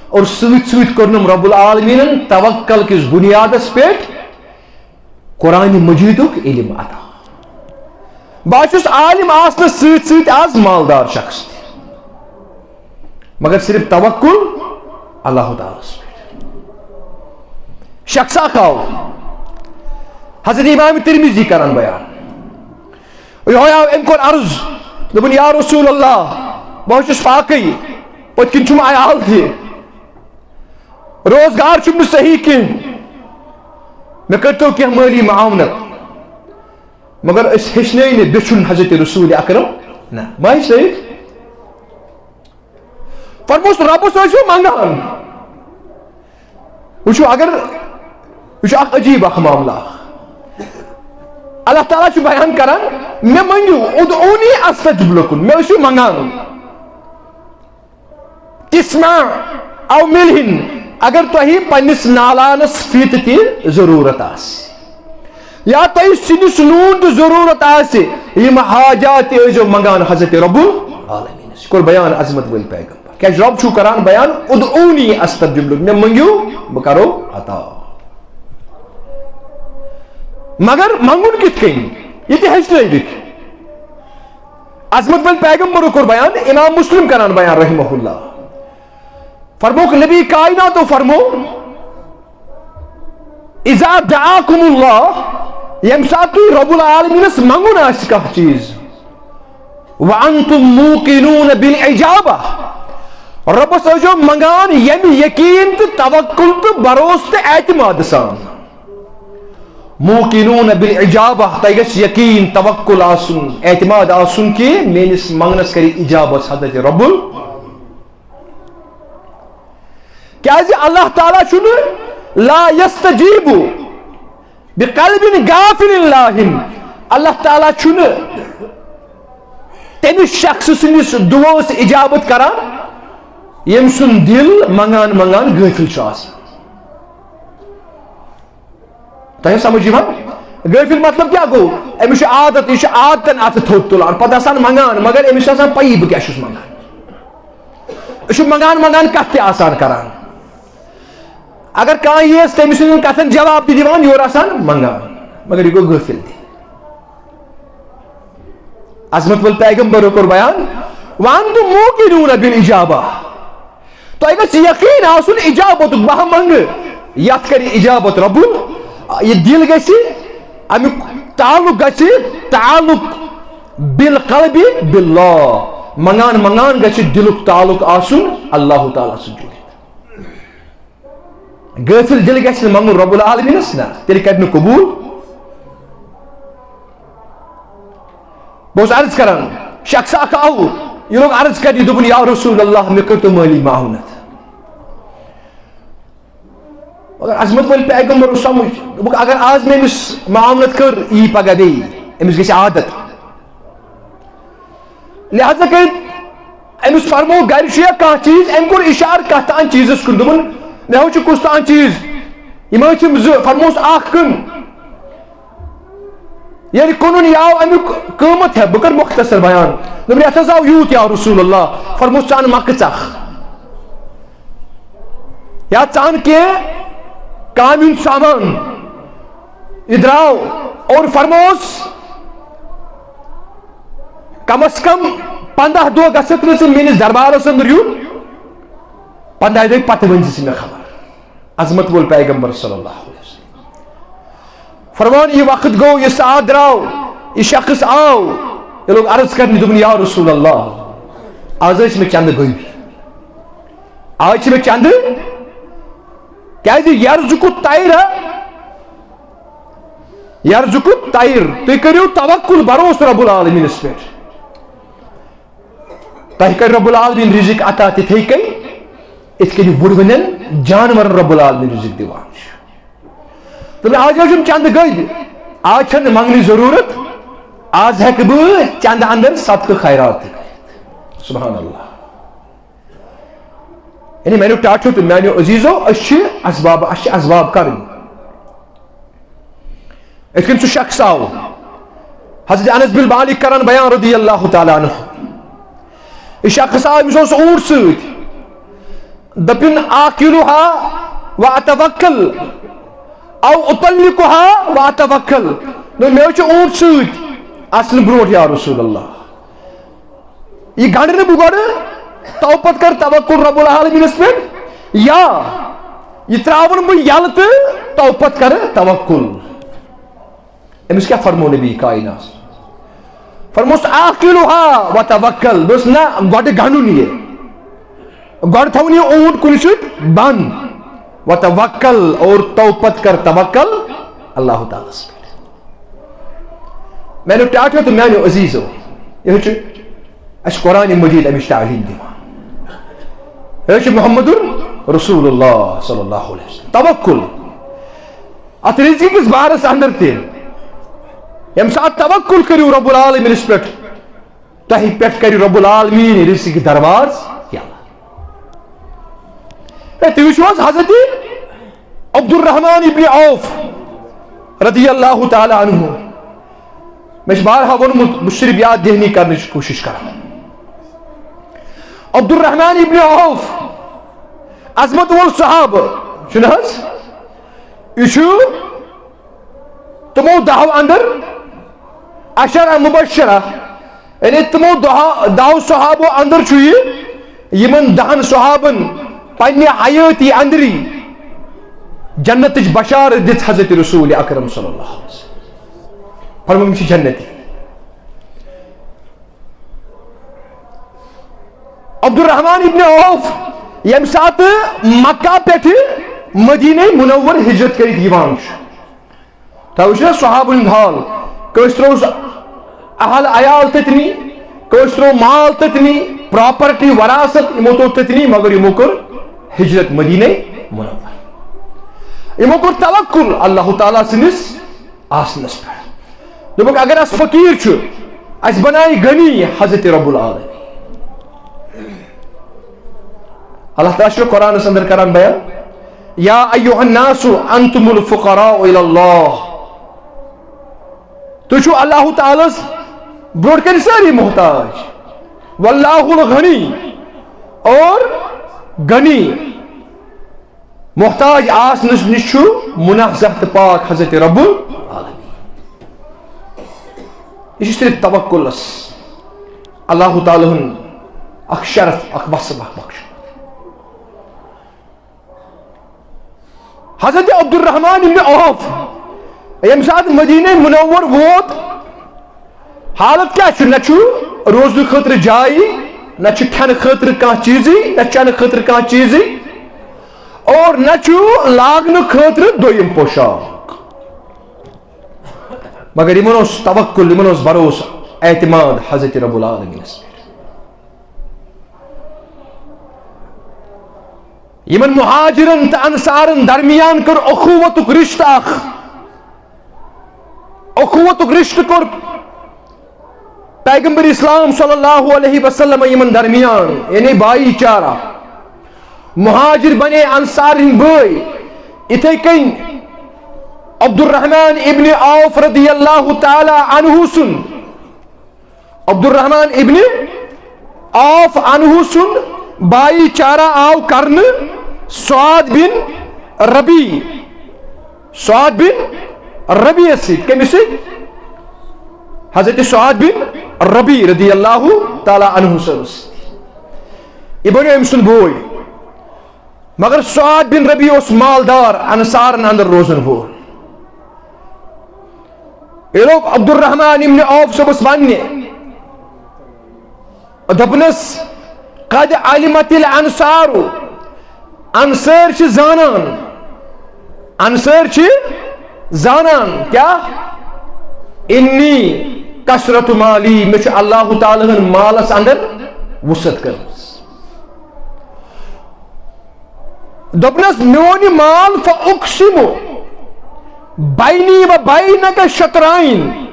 اور سۭتۍ سۭتۍ کوٚرنم رب العالمینن توکل کِس بنیادس پٮ۪ٹھ قرآن مجیدُک علم عطا۔ بہٕ حظ چھُس عالم آسنس سۭتۍ سۭتۍ آز مالدار شخص تہِ، مگر صرف توکل اللہ تعالیٰ ہس پٮ۪ٹھ۔ شخص اکھ آو، حضرت امام ترمذی کران بیان، یہوے آو، أمۍ کوٚر عرض، دوٚپُن، یا رسول اللہ، بہٕ حظ چھُس فاقے، پٔتۍ کِنۍ چھُم عیال تہِ، روزگار چھُم نہٕ صحیح کینٛہہ، مےٚ کٔرۍتو کینٛہہ مٲلی معاونت۔ مگر أسۍ ہیٚچھنٲے نہٕ بیٚچھُن حضرت رسول اکرم، نہ، ما ہیٚچھنٲیِکھ؟ فرموس، رۄبس ٲسِو منٛگان۔ وٕچھِو، اگر، یہِ چھُ اکھ عجیٖب اکھ معاملہ اکھ۔ اللہ تعالیٰ چھُ بیان کران، مےٚ منٛگِو، ادعونی استجب لکم، مےٚ ٲسِو منٛگان۔ تسمع او ملحن، اگر تۄہہِ پننِس نالانس فیٖتہٕ تہِ ضروٗرت آسہِ، یا تۄہہِ سِنِس نوٗن تہِ ضروٗرت آسہِ، یِم حاجات تہِ ٲسۍزیو منٛگان حضرت رب العالمینس۔ یہِ کوٚر بیان عظمت وٲلۍ پیغمبر۔ کیازِ رب چھُو کران بیان، ادعونی استجب لکم، مےٚ منٛگِو، بہٕ کرو عطا۔ مگر منٛگُن کِتھ کٔنۍ؟ یہِ تہِ ہیٚچھنٲوِتھ۔ عظمت وٲلۍ پیغمبرو کوٚر بیان، امام مسلم کران بیان رحمہ اللہ۔ فرمووُکھ نبی کائناتو فرمو، اذا دعاکم اللہ، ییٚمہِ ساتہٕ تُہۍ رب العالمینس منٛگُن آسہِ کانٛہہ چیٖز، وانتم موقنون بالاجابہ، ربس ٲسۍزیو منٛگان ییٚمہِ یقین تہٕ توکل تہٕ بھروسہٕ تہٕ اعتماد سان۔ موقنون بالاجابہ، تۄہہِ گژھِ یقین، توکل آسُن، اعتماد آسُن کہِ میٲنِس منٛگنس کرِ اجابت حضرت رب ال-، کیازِ اللہ تعالیٰ چھُنہٕ لا یستجیب بقلب غافل لاہن، اللہ تعالیٰ چھُنہٕ تٔمِس شخص سٕنٛدِس دُعوس اجابت کران، ییٚمۍ سُنٛد دِل منٛگان منٛگان غٲفِل چھُ آسان۔ تۄہہِ سمجھ یِوان؟ غٲفِل مطلب کیٛاہ گوٚو؟ أمِس چھُ عادت، یہِ چھُ عادتن اَتھٕ تھوٚد تُلان، پتہٕ آسان منٛگان، مگر أمِس چھِ آسان پَیی بہٕ کیٛاہ چھُس منٛگان۔ أسۍ چھِ منٛگان منٛگان کَتھ تہِ آسان کران۔ اگر کانٛہہ یِیَس تٔمۍ سٕنٛدٮ۪ن کَتھن جواب تہِ دِوان، یورٕ آسان منٛگان، مگر یہِ گوٚو غٲفِل تہِ۔ عظمت وٲلۍ پیغمبرو کوٚر بیان، وانتم موقنون بالاجابہ، تۄہہِ گژھِ یقین آسُن اجابتُک، بہٕ ہا منٛگہٕ، یتھ کرِ اجابت رب ال-، یہِ دِل گژھِ، اَمیُک تعلق گژھِ، تعلق بالقلب باللہ، منگان منگان گژھِ دِلُک تعلق آسُن اللہ تعالیٰ سۭتۍ جُڑِتھ۔ غٲفِل دِل گژھِ نہٕ منگُن رب العالمینس، نہ، تیٚلہِ کرِ نہٕ قبوٗل۔ بہٕ اوسُس عرض کران، شخص اکھ آو، یہِ لوٚگ عرض کرنہِ، دوٚپُن، یا رسول اللہ، مےٚ کٔرۍتو مٲلی معاونت۔ مگر عظمت وٲلۍ پیغمبر اوس سمجھ، دوٚپُکھ، اگر آز مےٚ أمِس معاونت کٔر، یی پگاہ بیٚیہِ، أمِس گژھِ عادت۔ لہذا کٔرِتھ أمِس فرموو گرِ چھُ یا کانٛہہ چیٖز، أمۍ کوٚر اِشارٕ کتھ تام چیٖزس کُن، دوٚپُن، مےٚ ہو چھُ کُس تام چیٖز، یِم ٲسۍ یِم زٕ، فرمووُس اکھ کٕن۔ ییٚلہِ کٕنُن یہِ آو، اَمیُک قۭمتھ ہٮ۪تھ، بہٕ کَرٕ مۄختصر بیان۔ دوٚپُن، یَتھ حظ آو یوٗت یا رسول اللہ، فرمووُس، ژٕ اَن مۄکہٕ ژَکھ۔ یا ژٕ اَن کینٛہہ کامہِ ہُنٛد سامان۔ یہِ درٛاو اور فرمووُس، کم از کم پنٛداہ دۄہ گژھکھ نہٕ ژٕ میٲنِس دربارس اندر یُن، پنٛداہ دۄہہِ پتہٕ ؤنۍ زِ ژٕ مےٚ خبر۔ عظمت وول پیغمبر صلی اللہ علیہ وسلم۔ فرمان، یہِ وقت گوٚو، یہِ ساعت درٛاو، یہِ شخص آو، یہِ لوٚگ عرض کرنہِ، دوٚپُن، یا رسول اللہ، آز ٲسۍ مےٚ چندٕ گٔبۍ، آز چھِ مےٚ چندٕ، کیازِ یرزق الطیر، یرزق الطیر، تُہۍ کٔرِو توکل، بھروسہٕ رب العالمینس پٮ۪ٹھ۔ تۄہہِ کرِ رب العالمین رزق عطا تِتھے کٔنۍ، یِتھ کٔنۍ وُڑوٕنٮ۪ن جانورن رب العالمین رزق دِوان چھُ۔ تہٕ آز حظ چھُم چندٕ گٔدۍ، آز چھنہٕ منگنٕچ ضروٗرت، آز ہٮ۪کہٕ بہٕ چندٕ اندر صدقہٕ خیرات تہِ کٔرِتھ۔ سبحان اللہ۔ یعنی میانیو ٹاٹھیو تہٕ میانیو عزیزو، أسۍ چھِ اسباب، اسہِ چھِ اسباب کرٕنۍ۔ یِتھ کٔنۍ سُہ شخص آو، حضرت انس بن مالک کران بیان رضی اللہ تعالیٰ عنہ، یہِ شخص آو، أمِس اوس اوٗنٹ سۭتۍ، دٔپِن، آکلُہا و اتوکل، او اطلقہا و اتوکل۔ دوٚپُن، مےٚ حظ چھُ اوٗنٹ سۭتۍ، اَژنہٕ برونٛٹھ یا رسول اللہ۔ یہِ گنڈٕ نہٕ بہٕ گۄڈٕ، تو پتہٕ کر توکل رب العالمینس پٮ۪ٹھ، یا یہِ تراون بہٕ یلہٕ تہٕ تو پتہٕ کر توکل۔ أمِس کیٛاہ فرموو نبی کائنات؟ فرموس، آکلُہا و توکل۔ دوٚپُس، نہ، گۄڈٕ گنڈُن یہِ، گۄڈٕ تھاوُن یہِ اوٗنٹ کُنہِ سۭتۍ بند، و توکل، اور تو پتہٕ کر توکل اللہ تعالیٰ ہس پٮ۪ٹھ۔ میانیو ٹاٹھیو تہٕ میانیو عزیزو، یہِ حظ چھُ اَسہِ قرآن مجید اَمِچ تعلیٖم دِوان۔ یہِ حظ چھُ محمد رسول اللہ صلی اللہ علیہ وسلم۔ توکل، اَتھ رزقہِ کِس بارس اندر تہِ، ییٚمہِ ساتہٕ توکل کٔرِو رب العالمینس پٮ۪ٹھ، تۄہہِ پٮ۪ٹھ کرِ رب العالمین رزقٕکۍ دروازٕ یلہٕ۔ ہے، تُہۍ وٕچھِو حظ، حضرت عبدالرحمان ابن عوف رضی اللہ تعالیٰ عنہ، مےٚ چھُ بارہا ووٚنمُت، بہٕ چھُس صرف یاد دہنی کرنٕچ کوٗشِش کران۔ عبدالرحمان ابن عوف، عظمت وول صحابہٕ، چھُنہٕ حظ؟ یہِ چھُ تِمو دہو اندر عشرہ مبشرہ، یعنی تِمو دہو، دہو صحابو اندر چھُ یہِ، یِمن دہن صحابن پننہِ حیٲتی اندری جنتٕچ بشارت دِژ حضرت رسول اکرم صلی اللہ علیہ وسلم۔ فرموو، یِم چھِ جنتی۔ عبدالرحمان ابن عوف ییٚمہِ ساتہٕ مکہ پٮ۪ٹھٕ مدینہ منور ہجرت کٔرِتھ یِوان چھُ، تۄہہِ وٕچھو نا صحابن ہُنٛد حال، کٲنٛسہِ ترٛوو اہل عیال تٔتنی، کٲنٛسہِ ترٛوو مال تٔتنی، پراپرٹی وراثت یِمو ترٛوو تٔتنی، مگر یِمو کٔر ہجرت مدینہ منور۔ یِمو کوٚر توکل اللہ تعالیٰ سٕنٛدِس آسنس پٮ۪ٹھ۔ دوٚپُکھ، اگر اَسہِ فقیٖر چھُ، اَسہِ بنایہِ غنی حضرت رب العالمین۔ اللہ تعالیٰ چھُ قرآنس اندر کران بیان، یا ایھا الناس انتم الفقراء الی اللہ۔ تُہۍ چھِو اللہ تعالیٰ ہس برونٛٹھ کنہِ سٲری محتاج۔ واللہ الغنی، اور غنی، محتاج آسنس نِش چھُ منزہ تہٕ پاک حضرت رب العالمین۔ یہِ چھُ صرف توکلس اللہ تعالیٰ ہُنٛد اکھ شرف، اکھ وصف، اکھ بخش۔ حضرت عبدالرحمان ابن عوف ییٚمہِ ساتہٕ مدینہ منور ووت، حالت کیٛاہ چھُ؟ نہ چھُ روزنہٕ خٲطرٕ جایی، نہ چھُ کھٮ۪نہٕ خٲطرٕ کانٛہہ چیٖزٕے، نہ چٮ۪نہٕ خٲطرٕ کانٛہہ چیٖزٕے، اور نہ چھُ لاگنہٕ خٲطرٕ دوٚیِم پوشاک۔ مگر یِمن اوس توکل، یِمن اوس بھروسہٕ، اعتماد حضرت رب العالمینس پٮ۪ٹھ۔ یِمن مہاجرن تہٕ انصارن درمیان کوٚر اخوتُک رشتہٕ اکھ، اخوتُک رشتہٕ کوٚر پیغمبر اسلام صلی اللہ علیہ وسلم یِمن درمیان، یعنی بھائی چارہ۔ مہاجر بنے انصار ہٕنٛدۍ بٲے۔ یِتھے کٔنۍ عبدالرحمن ابن عوف رضی اللہ تعالی عنہ سُنٛد، عبدالرحمن ابن عوف عنہ سُنٛد بھائی چارہ آو کرنہٕ سعد بن ربیع، سعد بن ربیع سۭتۍ۔ کٔمِس سۭتۍ؟ حضرت سعد بن ربیع رضی اللہ تعالی عنہ صٲبس سۭتۍ۔ یہِ بنیو أمۍ سُنٛد بوے۔ مگر سعد بن ربیع اوس مالدار، انصارن اندر روزن وول۔ یہِ لوٚگ عبدالرحمن ابن عوف صٲبس وننہِ، دوٚپنس، "قد علمت الانصار"، انصار چھِ زانان، انصار چھِ زانان کیٛاہ؟ "انی کثرت مالی"، مےٚ چھُ اللہ تعالیٰ ہن مالس اندر وسعت کٔرمٕژ۔ دوٚپنس، "میون یہِ مال، فاقسم بینی و بینک شطرین"۔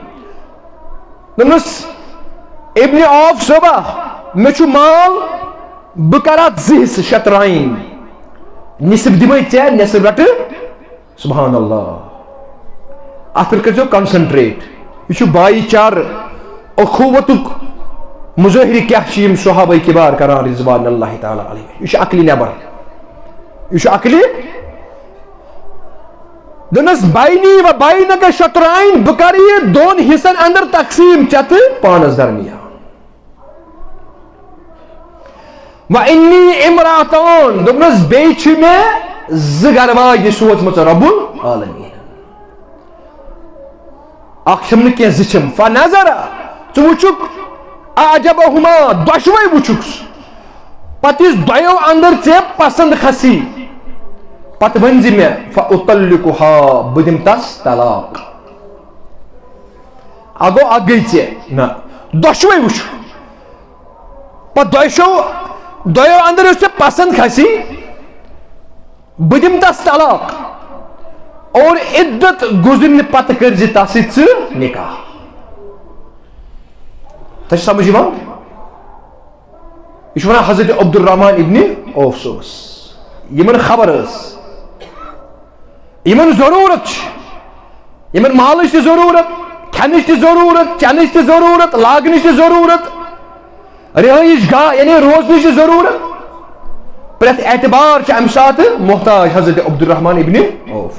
دوٚپنس، "ابن عوف صٲبہ، مےٚ چھُ مال، بہٕ کرٕ اتھ زٕ حصہٕ، شطرین، نصف دِمے ژےٚ، نصف رٹہٕ۔" سبحان اللہ۔ اتھ پٮ۪ٹھ کٔرۍزیو concentrate۔ یہِ چھُ بھایی چارٕ اخوتُک مظٲہرٕ کیٛاہ چھِ یِم صحابہ کبار کران رضوان اللہ تعالیٰ علیہ۔ یہِ چھُ عقلہِ نٮ۪بر۔ یہِ چھُ عقلہِ۔ دوٚپنس، "بینی و بینک شطرین"، بہٕ کرٕ یہِ دۄن حصن اندر تقسیٖم، ژےٚ تہٕ پانس درمیان۔ "و انی امراتان"، دوٚپنس، "بیٚیہِ چھِ مےٚ زٕ گرٕ واجہِ سوزمٕژ رب العالمین۔ اکھ چھم نہٕ کینٛہہ، زٕ چھم۔" فنظر، ژٕ وٕچھُکھ، اعجبہما، دۄشوے وٕچھُکھ۔ پتہٕ یُس دۄیو اندر ژےٚ پسند کھسی، پتہٕ ؤنۍ زِ مےٚ، فاطلقها، بہٕ دِمہٕ تس طلاق۔ اگو اکھ گٔے ژےٚ، نہ، دۄشوے وٕچھ۔ پتہٕ دۄشو، دۄیو اندر یُس ژےٚ پسند کھسی، بہٕ دِمہٕ تس طلاق۔ اور عدت گُزرنہٕ پتہٕ کٔرۍ زِ تس سۭتۍ ژٕ نکاح۔ تۄہہِ چھِ سمجھ یِوان؟ یہِ چھُ ونان حضرت عبدالرحمن ابن عوف صٲبس۔ یِمن خبر ٲس، یِمن ضروٗرت چھِ، یِمن مالٕچ تہِ ضروٗرت، کھٮ۪نٕچ تہِ ضروٗرت، چٮ۪نٕچ تہِ ضروٗرت، لاگنٕچ تہِ ضروٗرت، رہٲیِش گاہ یعنی روزنٕچ تہِ ضروٗرت۔ پرٛٮ۪تھ اعتبار چھِ اَمہِ ساتہٕ محتاج حضرت عبدالرحمن ابن عوف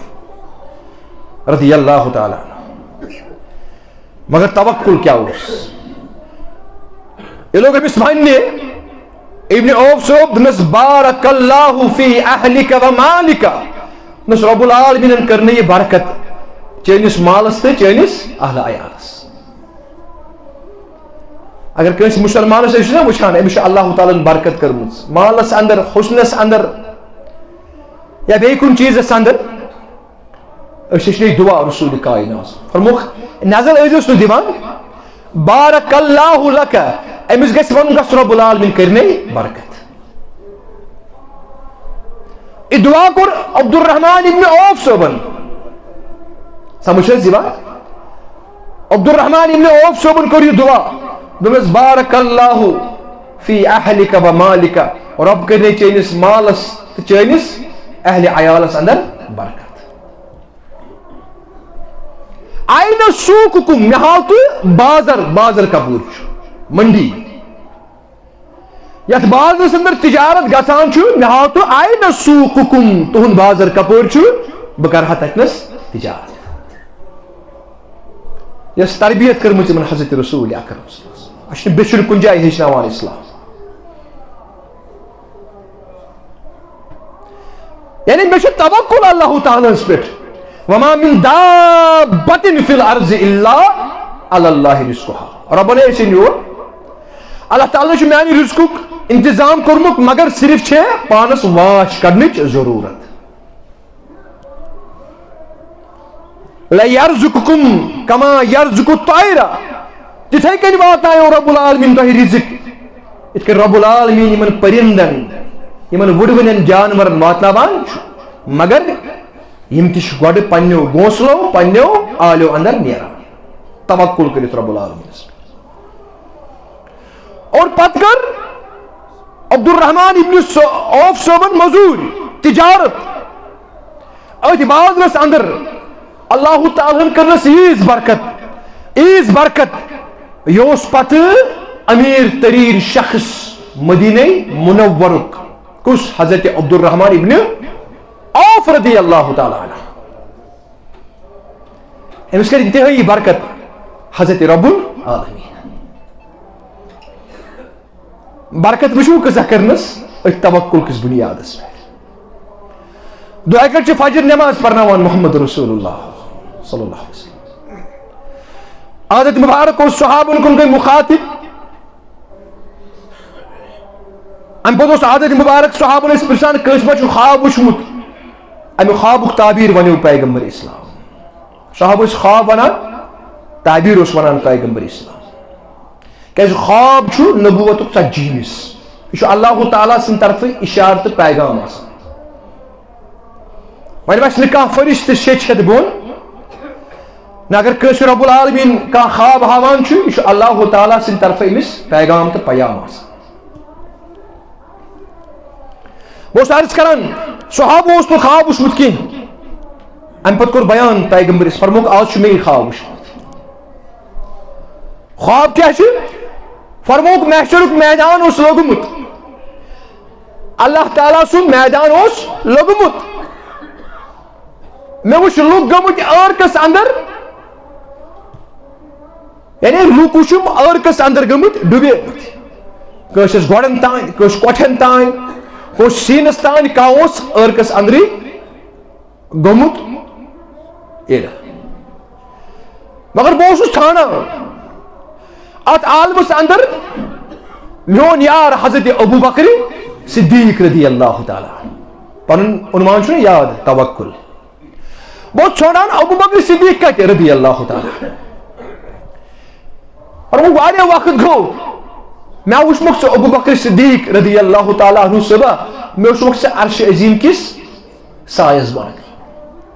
رضی اللہ تعالیٰ عنہ۔ مگر توکل کیٛاہ اوس؟ یہِ لوٚگ أمِس وننہِ، ابن عوف صٲب، دوٚپنس، "بارک اللہ فی اہلک و مالک"، دوٚپنس، "رب العالمینن کٔر نہٕ یہِ برکت چٲنِس مالس تہٕ چٲنِس اہل عیالس۔" اگر کٲنٛسہِ مسلمانس أسۍ چھِنہ وٕچھان، أمِس چھِ اللہ تعالیٰ ہن برکت کٔرمٕژ مالس اندر، حسنس اندر، یا بیٚیہِ کُنہِ چیٖزس اندر، أسۍ چھِ ہیٚچھنٕے دُعا رسول کائنات۔ فرموکھ، نظر ٲسۍزیوس نہٕ دِوان، بارک اللہ لک، أمِس گژھِ وَنُن، گژھ رب العالمین کٔرِنَے برکت۔ یہِ دُعا کوٚر عبدالرحمان ابن عوف صٲبن۔ سمجھ چھِ حظ یِوان؟ عبدالرحمان ابن عوف صٲبن کوٚر یہِ دُعا۔ دوٚپمَس، بارک اللہ فی اہلک و مالک، رب کٔرِنَے چٲنِس مالس تہٕ چٲنِس اہلِ عیالس اندر برکت۔ آیہِ نہ سوٗقُکُم، مےٚ ہاو تُہۍ بازر، بازر کپٲرۍ چھُ؟ منڈی۔ یتھ بازرس اندر تجارت گژھان چھُ، مےٚ ہاو تُہۍ، آیہِ نہ سوٗقُکُم، تُہُنٛد بازر کپٲرۍ چھُ؟ بہٕ کرٕ ہا تتہِ نس تجارت۔ یۄس تربیت کٔرمٕژ یِمن حضرت رسول اکرم صلی اللہ علیہ وسلم۔ اَسہِ چھُنہٕ بیٚیہِ چھُنہٕ کُنہِ جایہِ ہیٚچھناوان اسلام۔ یعنی مےٚ چھُ توکل اللہ تعالیٰ ہَس پٮ۪ٹھ۔ وما من دابة في الأرض إلا على الله رزقها۔ رۄبن ہے ٲسِن یور، اللہ تعالیٰ چھُ میانہِ رزقُک انتظام کوٚرمُت، مگر صرف چھے پانس واچھ کڑنٕچ ضروٗرت۔ لَيَرْزُقْكُمْ كَمَا يَرْزُقُ الطَّيْرَ۔ تِتھے کٔنۍ واتنایو رب العالمین تۄہہِ رزق، یِتھ کٔنۍ رب العالمین یِمن پرندن، یِمن وٕڑوٕنٮ۪ن جانورن واتناوان چھُ، مگر یِم تہِ چھِ گۄڈٕ پننیو گھونسلو، پننیو آلیو اندر نیران، توکل کٔرِتھ رب العالمینس پٮ۪ٹھ۔ اور پتہٕ کٔر عبدالرحمان ابن سو-، عوف صٲبن مزوٗرۍ، تجارت، أتھۍ بازرس اندر۔ اللہ تعالیٰ ہن کٔرنس ییٖژ برکت، ییٖژ برکت، یہِ اوس پتہٕ امیر تریٖن شخص مدینہ منورُک۔ کُس؟ حضرت عبدالرحمان ابن عوف رضی اللہ تعالیٰ عنہ۔ أمِس کٔر انتہٲیی برکت حضرت رب العالمین۔ برکت وٕچھِو کۭژاہ کٔرنَس أتھۍ توکل کِس بُنیادَس پٮ۪ٹھ۔ دۄیہِ لَٹہِ چھِ فجر نماز پرناوان محمد رسول اللہ صلی اللہ علیہ وسلم۔ حضرت مبارک اوس صحابن کُن گٔے مخاطب۔ اَمہِ پتہٕ اوس حضرت مبارک صحابن ٲسۍ پرژھان، کٲنٛسہِ ما چھُ خواب وُچھمُت؟ اَمہِ خوابُک تعبیر ونیو پیغمبر اسلام۔ صحابہٕ ٲسۍ خواب ونان، تعبیر اوس ونان پیغمبر اسلام۔ کیازِ خواب چھُ نبوتُک ژتجی حصہٕ۔ یہِ چھُ اللہ تعالیٰ سٕنٛدِ طرفہٕ اشارٕ تہٕ پیغام آسان۔ وۄنۍ وَسہِ نہٕ کانٛہہ فرشتہٕ شیٚچھ ہٮ۪تھ بۄن۔ نہ، اگر کٲنٛسہِ رب العالمین کانٛہہ خواب ہاوان چھُ، یہِ چھُ اللہ تعالیٰ سٕنٛدِ طرفہٕ أمِس پیغام تہٕ پیام آسان۔ بہٕ اوسُس عرض کران، صحابہٕ اوس نہٕ خواب وُچھمُت کینٛہہ۔ اَمہِ پتہٕ کوٚر بیان پیغمبرس، فرمووُکھ، آز چھُ مےٚ یہِ خواب وُچھمُت۔ خواب کیٛاہ چھُ؟ فرمووُکھ، محشرُک میدان اوس لوٚگمُت، اللہ تعالیٰ سُنٛد میدان اوس لوٚگمُت۔ مےٚ وُچھ لُکھ گٔمٕتۍ عٲرقس اندر، یعنی لُکھ وُچھُم عٲرقس اندر گٔمٕتۍ، ڈُبیمٕتۍ۔ کٲنٛسہِ ٲس گۄڈن تانۍ، کٲنٛسہِ کۄٹھٮ۪ن تانۍ، کٲنٛسہِ سیٖنس تانۍ، کانٛہہ اوس عٲرقس اندرٕے گوٚمُت۔ ییٚلہِ مگر بہٕ اوسُس ژھانڈان اتھ عالمس اندر میون یار حضرت ابو بکر صدیق رضی اللہ تعالیٰ عنہ۔ پنُن عنوان چھُنہ یاد، توکل۔ بہٕ اوسُس ژھانڈان ابو بکر صدیق کتہِ رضی اللہ تعالیٰ عنہ۔ اور وۄنۍ واریاہ وقت گوٚو، مےٚ وُچھمُکھ ژٕ ابو بکر صدیق رضی اللہ تعالیٰ عنہ صٲبہ، مےٚ وُچھمُکھ ژٕ عرش عظیم کِس سایس بۄن۔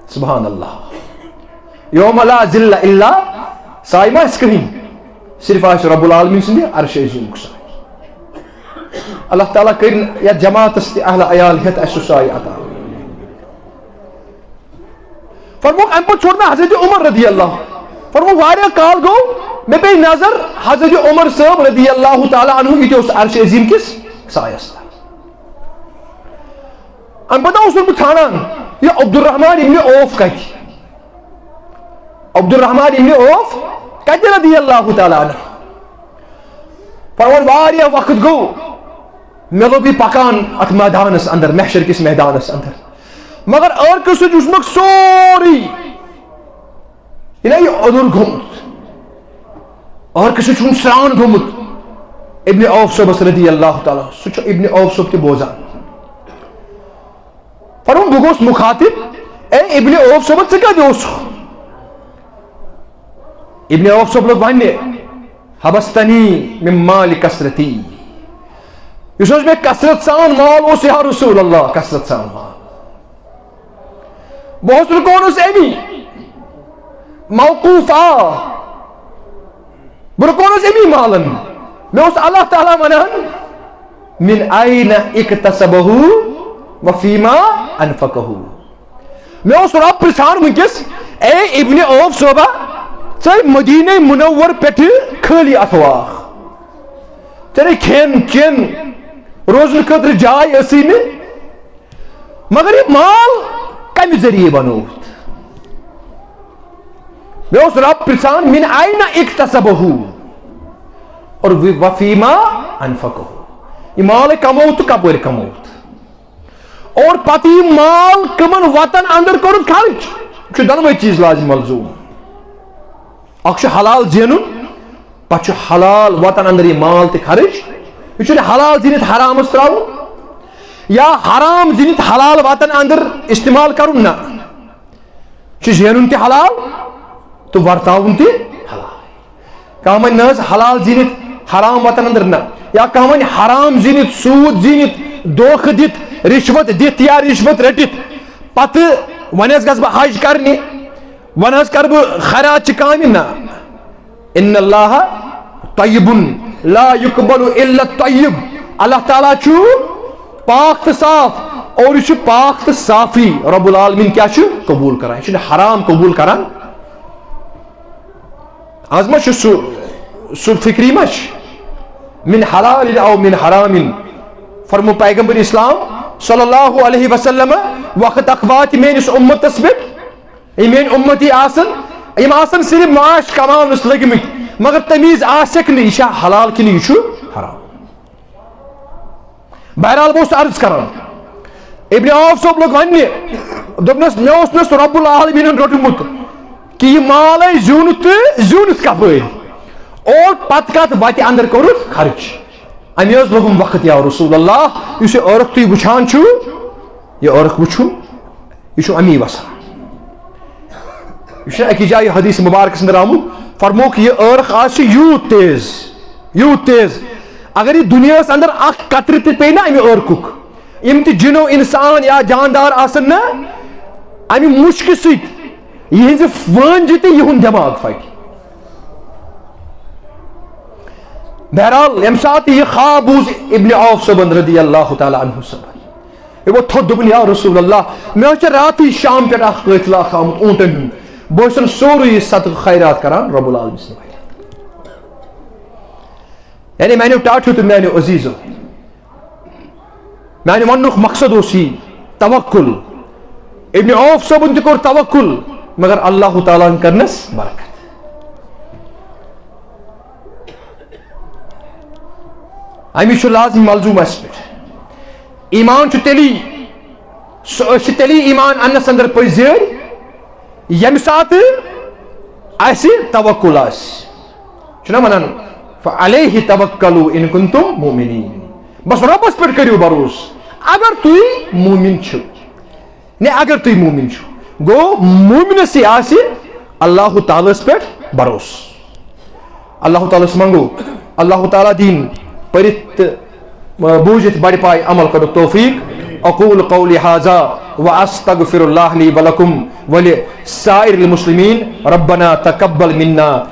سبحان اللہ۔ یوم لا ظل الا، سایہِ ما آسہِ کٕہٕنۍ، صرف آسہِ رب العالمین سٕنٛدِ عرش عظیمُک سایہِ۔ اللہ تعالیٰ کٔرِن یتھ جماعتس تہِ اہل عیال ہٮ۪تھ اسہِ سُہ سایہِ عطا۔ فرمووُکھ، امہِ پتہٕ ژھوٚر مےٚ حضرت عمر رضی اللہ۔ فرمووُکھ، واریاہ کال گوٚو، مےٚ پیٚیہِ نظر حضرت عمر صٲب رضی اللہ تعالیٰ عنہ، یہِ تہِ اوس عرش عظیم کِس سایس تل۔ امہِ پتہٕ اوسُس بہٕ ژھانڈان، یہِ عبدالرحمان ابن عوف کتہِ؟ عبدالرحمان ابن عوف کتہِ رضی اللہ تعالیٰ عنہ؟ فرمووُن، واریاہ وقت گوٚو، مےٚ لوٚب یہِ پکان اتھ میدانس اندر، محشر کِس میدانس اندر، مگر عٲرقہٕ سۭتۍ وُچھمکھ سورُے، یہِ نا یہِ اوٚدُر گوٚمُت، عٲرقہٕ سۭتۍ چھُم سرٛان گوٚمُت ابن عوف صٲبس رضی اللہ تعالیٰ۔ سُہ چھُ ابن عوف صٲب تہِ بوزان۔ فرمووُن، بہٕ گوٚوس مُخاطب، اے ابن عوف صٲبہ، ژٕ کتہِ اوسُکھ؟ ابن عوف صٲب لوٚگ وننہِ، حبستنی من مال کثرتی، یُس حظ مےٚ کثرت سان مال اوس، یا رسول اللہ، کثرت سان مال۔ بہٕ اوسُس رُکونس امی موقوف، آ، بہٕ رُکونس امی مالن۔ مےٚ اوس اللہ تعالیٰ ونان، من این اکتسبہ و فیما انفقہ۔ مےٚ اوس رب پرژھان وٕنکیٚس، اے ابن عوف صٲبہ، ژے مدینہ منور پٮ۪ٹھٕ خٲلی اتھو آکھ، ژےٚ نے کھٮ۪ن چٮ۪ن روزنہٕ خٲطرٕ جاے ٲسٕے نہٕ، مگر یہِ مال کمہِ ذٔریعہٕ بنووُتھ؟ مےٚ اوس رب پرژھان، من این اکتسبہ اور وفیما انفقہ، یہِ مال کمووُتھ تہٕ کپٲرۍ کمووُتھ؟ اور پتہٕ یہِ مال کمن وتن اندر کوٚرُتھ خرچ؟ چھُ دۄنوَے چیٖز لازم ملزوٗم۔ اکھ چھُ حلال زینُن، پتہٕ چھُ حلال وطن اندر یہِ مال تہِ خرٕچ۔ یہِ چھُنہٕ حلال زیٖنِتھ حرامس ترٛاوُن یا حرام زیٖنِتھ حلال وطن اندر استعمال کرُن، نہ۔ چھُ زینُن تہِ حلال تہٕ ورتاوُن تہِ حلال۔ کانٛہہ وَنہِ نہ حظ حلال زیٖنِتھ حرام وطن اندر نہ، یا کانٛہہ وَنہِ حرام زیٖنِتھ، سوٗد زیٖنِتھ، دھوکہٕ دِتھ، رِشوت دِتھ یا رِشوت رٔٹِتھ، پتہٕ وۄنۍ حظ گژھٕ بہٕ حج کرنہِ، وۄنۍ حظ کرٕ بہٕ خیرات چہِ کامہِ۔ نہ، ان اللہ طیب لا یقبل الا الطیب۔ اللہ تعالیٰ چھُ پاک تہٕ صاف، اور یہِ چھُ پاک تہٕ صافٕے۔ رب العالمین کیٛاہ چھُ قبول کران؟ یہِ چھُنہٕ حرام قبول کران۔ از ما چھُ سُہ، سُہ فکری ما چھُ؟ من حلال او من حرام؟ فرمو پیغمبر اسلام صلی اللہ علیہ وسلم، وقت اکھ واتہِ میٲنِس اُمتس پٮ۪ٹھ، یِم میٲنۍ اُمتی آسن، یِم آسن صرف معاش کماونس لٔگۍ مٕتۍ، مگر تمیٖز آسٮ۪کھ نہٕ یہِ چھا حلال کِنہٕ یہِ چھُ حرام۔ بہرحال، بہٕ اوسُس عرض کران، ابن عوف صٲب لوٚگ وننہِ، دوٚپنس، مےٚ اوس نہٕ سُہ رب العالمیٖنن روٚٹمُت کہِ یہِ مال آسہِ زیوٗنمُت تہٕ زیوٗنِتھ کپٲرۍ، اور پتہٕ کتھ وتہِ اندر کوٚرُتھ خرٕچ۔ امی حظ لوٚگُم وقت، یا رسول اللہ، یُس یہِ عٲرق تُہۍ وٕچھان چھِو، یہِ عٲرق وٕچھُن، یہِ چھُ امی وسان۔ یہِ چھُنہٕ أکِس جایہِ حدیث مبارکس اندر آمُت، فرمووُکھ، یہِ عٲرق آسہِ یوٗت تیز، یوٗت تیز، اگر یہِ دُنیاہس اندر اکھ قطرٕ تہِ پیٚیہِ نا امہِ عٲرقُک، یِم تہِ جِنو انسان یا جاندار آسن نا، امہِ مُشکہِ سۭتۍ یِہنزِ وٲنجہِ تہٕ یِہُنٛد دٮ۪ماغ پھٹہِ۔ بہرحال، ییٚمہِ ساتہٕ یہِ خواب بوٗز ابن عوف صٲبن رضی اللہ تعالیٰ عنہ صٲبن، یہِ ووٚتھ تھوٚد، دوٚپُن، یا رسول اللہ، مےٚ حظ چھِ راتٕے شام پٮ۪ٹھ اکھ قٲفلہ اکھ آمُت اوٗنٹن ہُنٛد، بہٕ حظ چھُسن سورُے یہِ صدقہٕ خیرات کران رب العالمین سٕنٛدِ وجہ۔ یعنی میانیو ٹاٹھیو تہٕ میانیو عزیزو، میانہِ وننُک مقصد اوس یی، توکل۔ ابن عوف صٲبن تہِ کوٚر توکل، مگر اللہ تعالیٰ ہن کٔرنس برکت۔ امی چھُ لازمی ملزوم اسہِ پٮ۪ٹھ۔ ایمان چھُ تیٚلی، سُہ، أسۍ چھِ تیٚلی ایمان اننس اندر پٔزۍ زیٲرۍ، ییٚمہِ ساتہٕ اسہِ توکل آسہِ۔ چھُنہ ونان، "فعلیہ توکلوا ان کنتم مؤمنین"، بس رۄبس پٮ۪ٹھ کٔرِو بروسہٕ، اگر تُہۍ مومن چھِو۔ نے، اگر تُہۍ مومن چھِو، گوٚو مومنسٕے آسہِ اللہ تعالیٰ ہس پٮ۪ٹھ بروسہٕ۔ اللہ تعالیٰ ہس منگو، اللہ تعالیٰ دِیِن پٔرِتھ تہٕ بوٗزِتھ بڑِ پایہِ عمل کرنُک توفیق۔ اقول قولی ھذا واستغفر اللہ لی ولکم ولسائر المسلمین۔ ربنا تقبل منا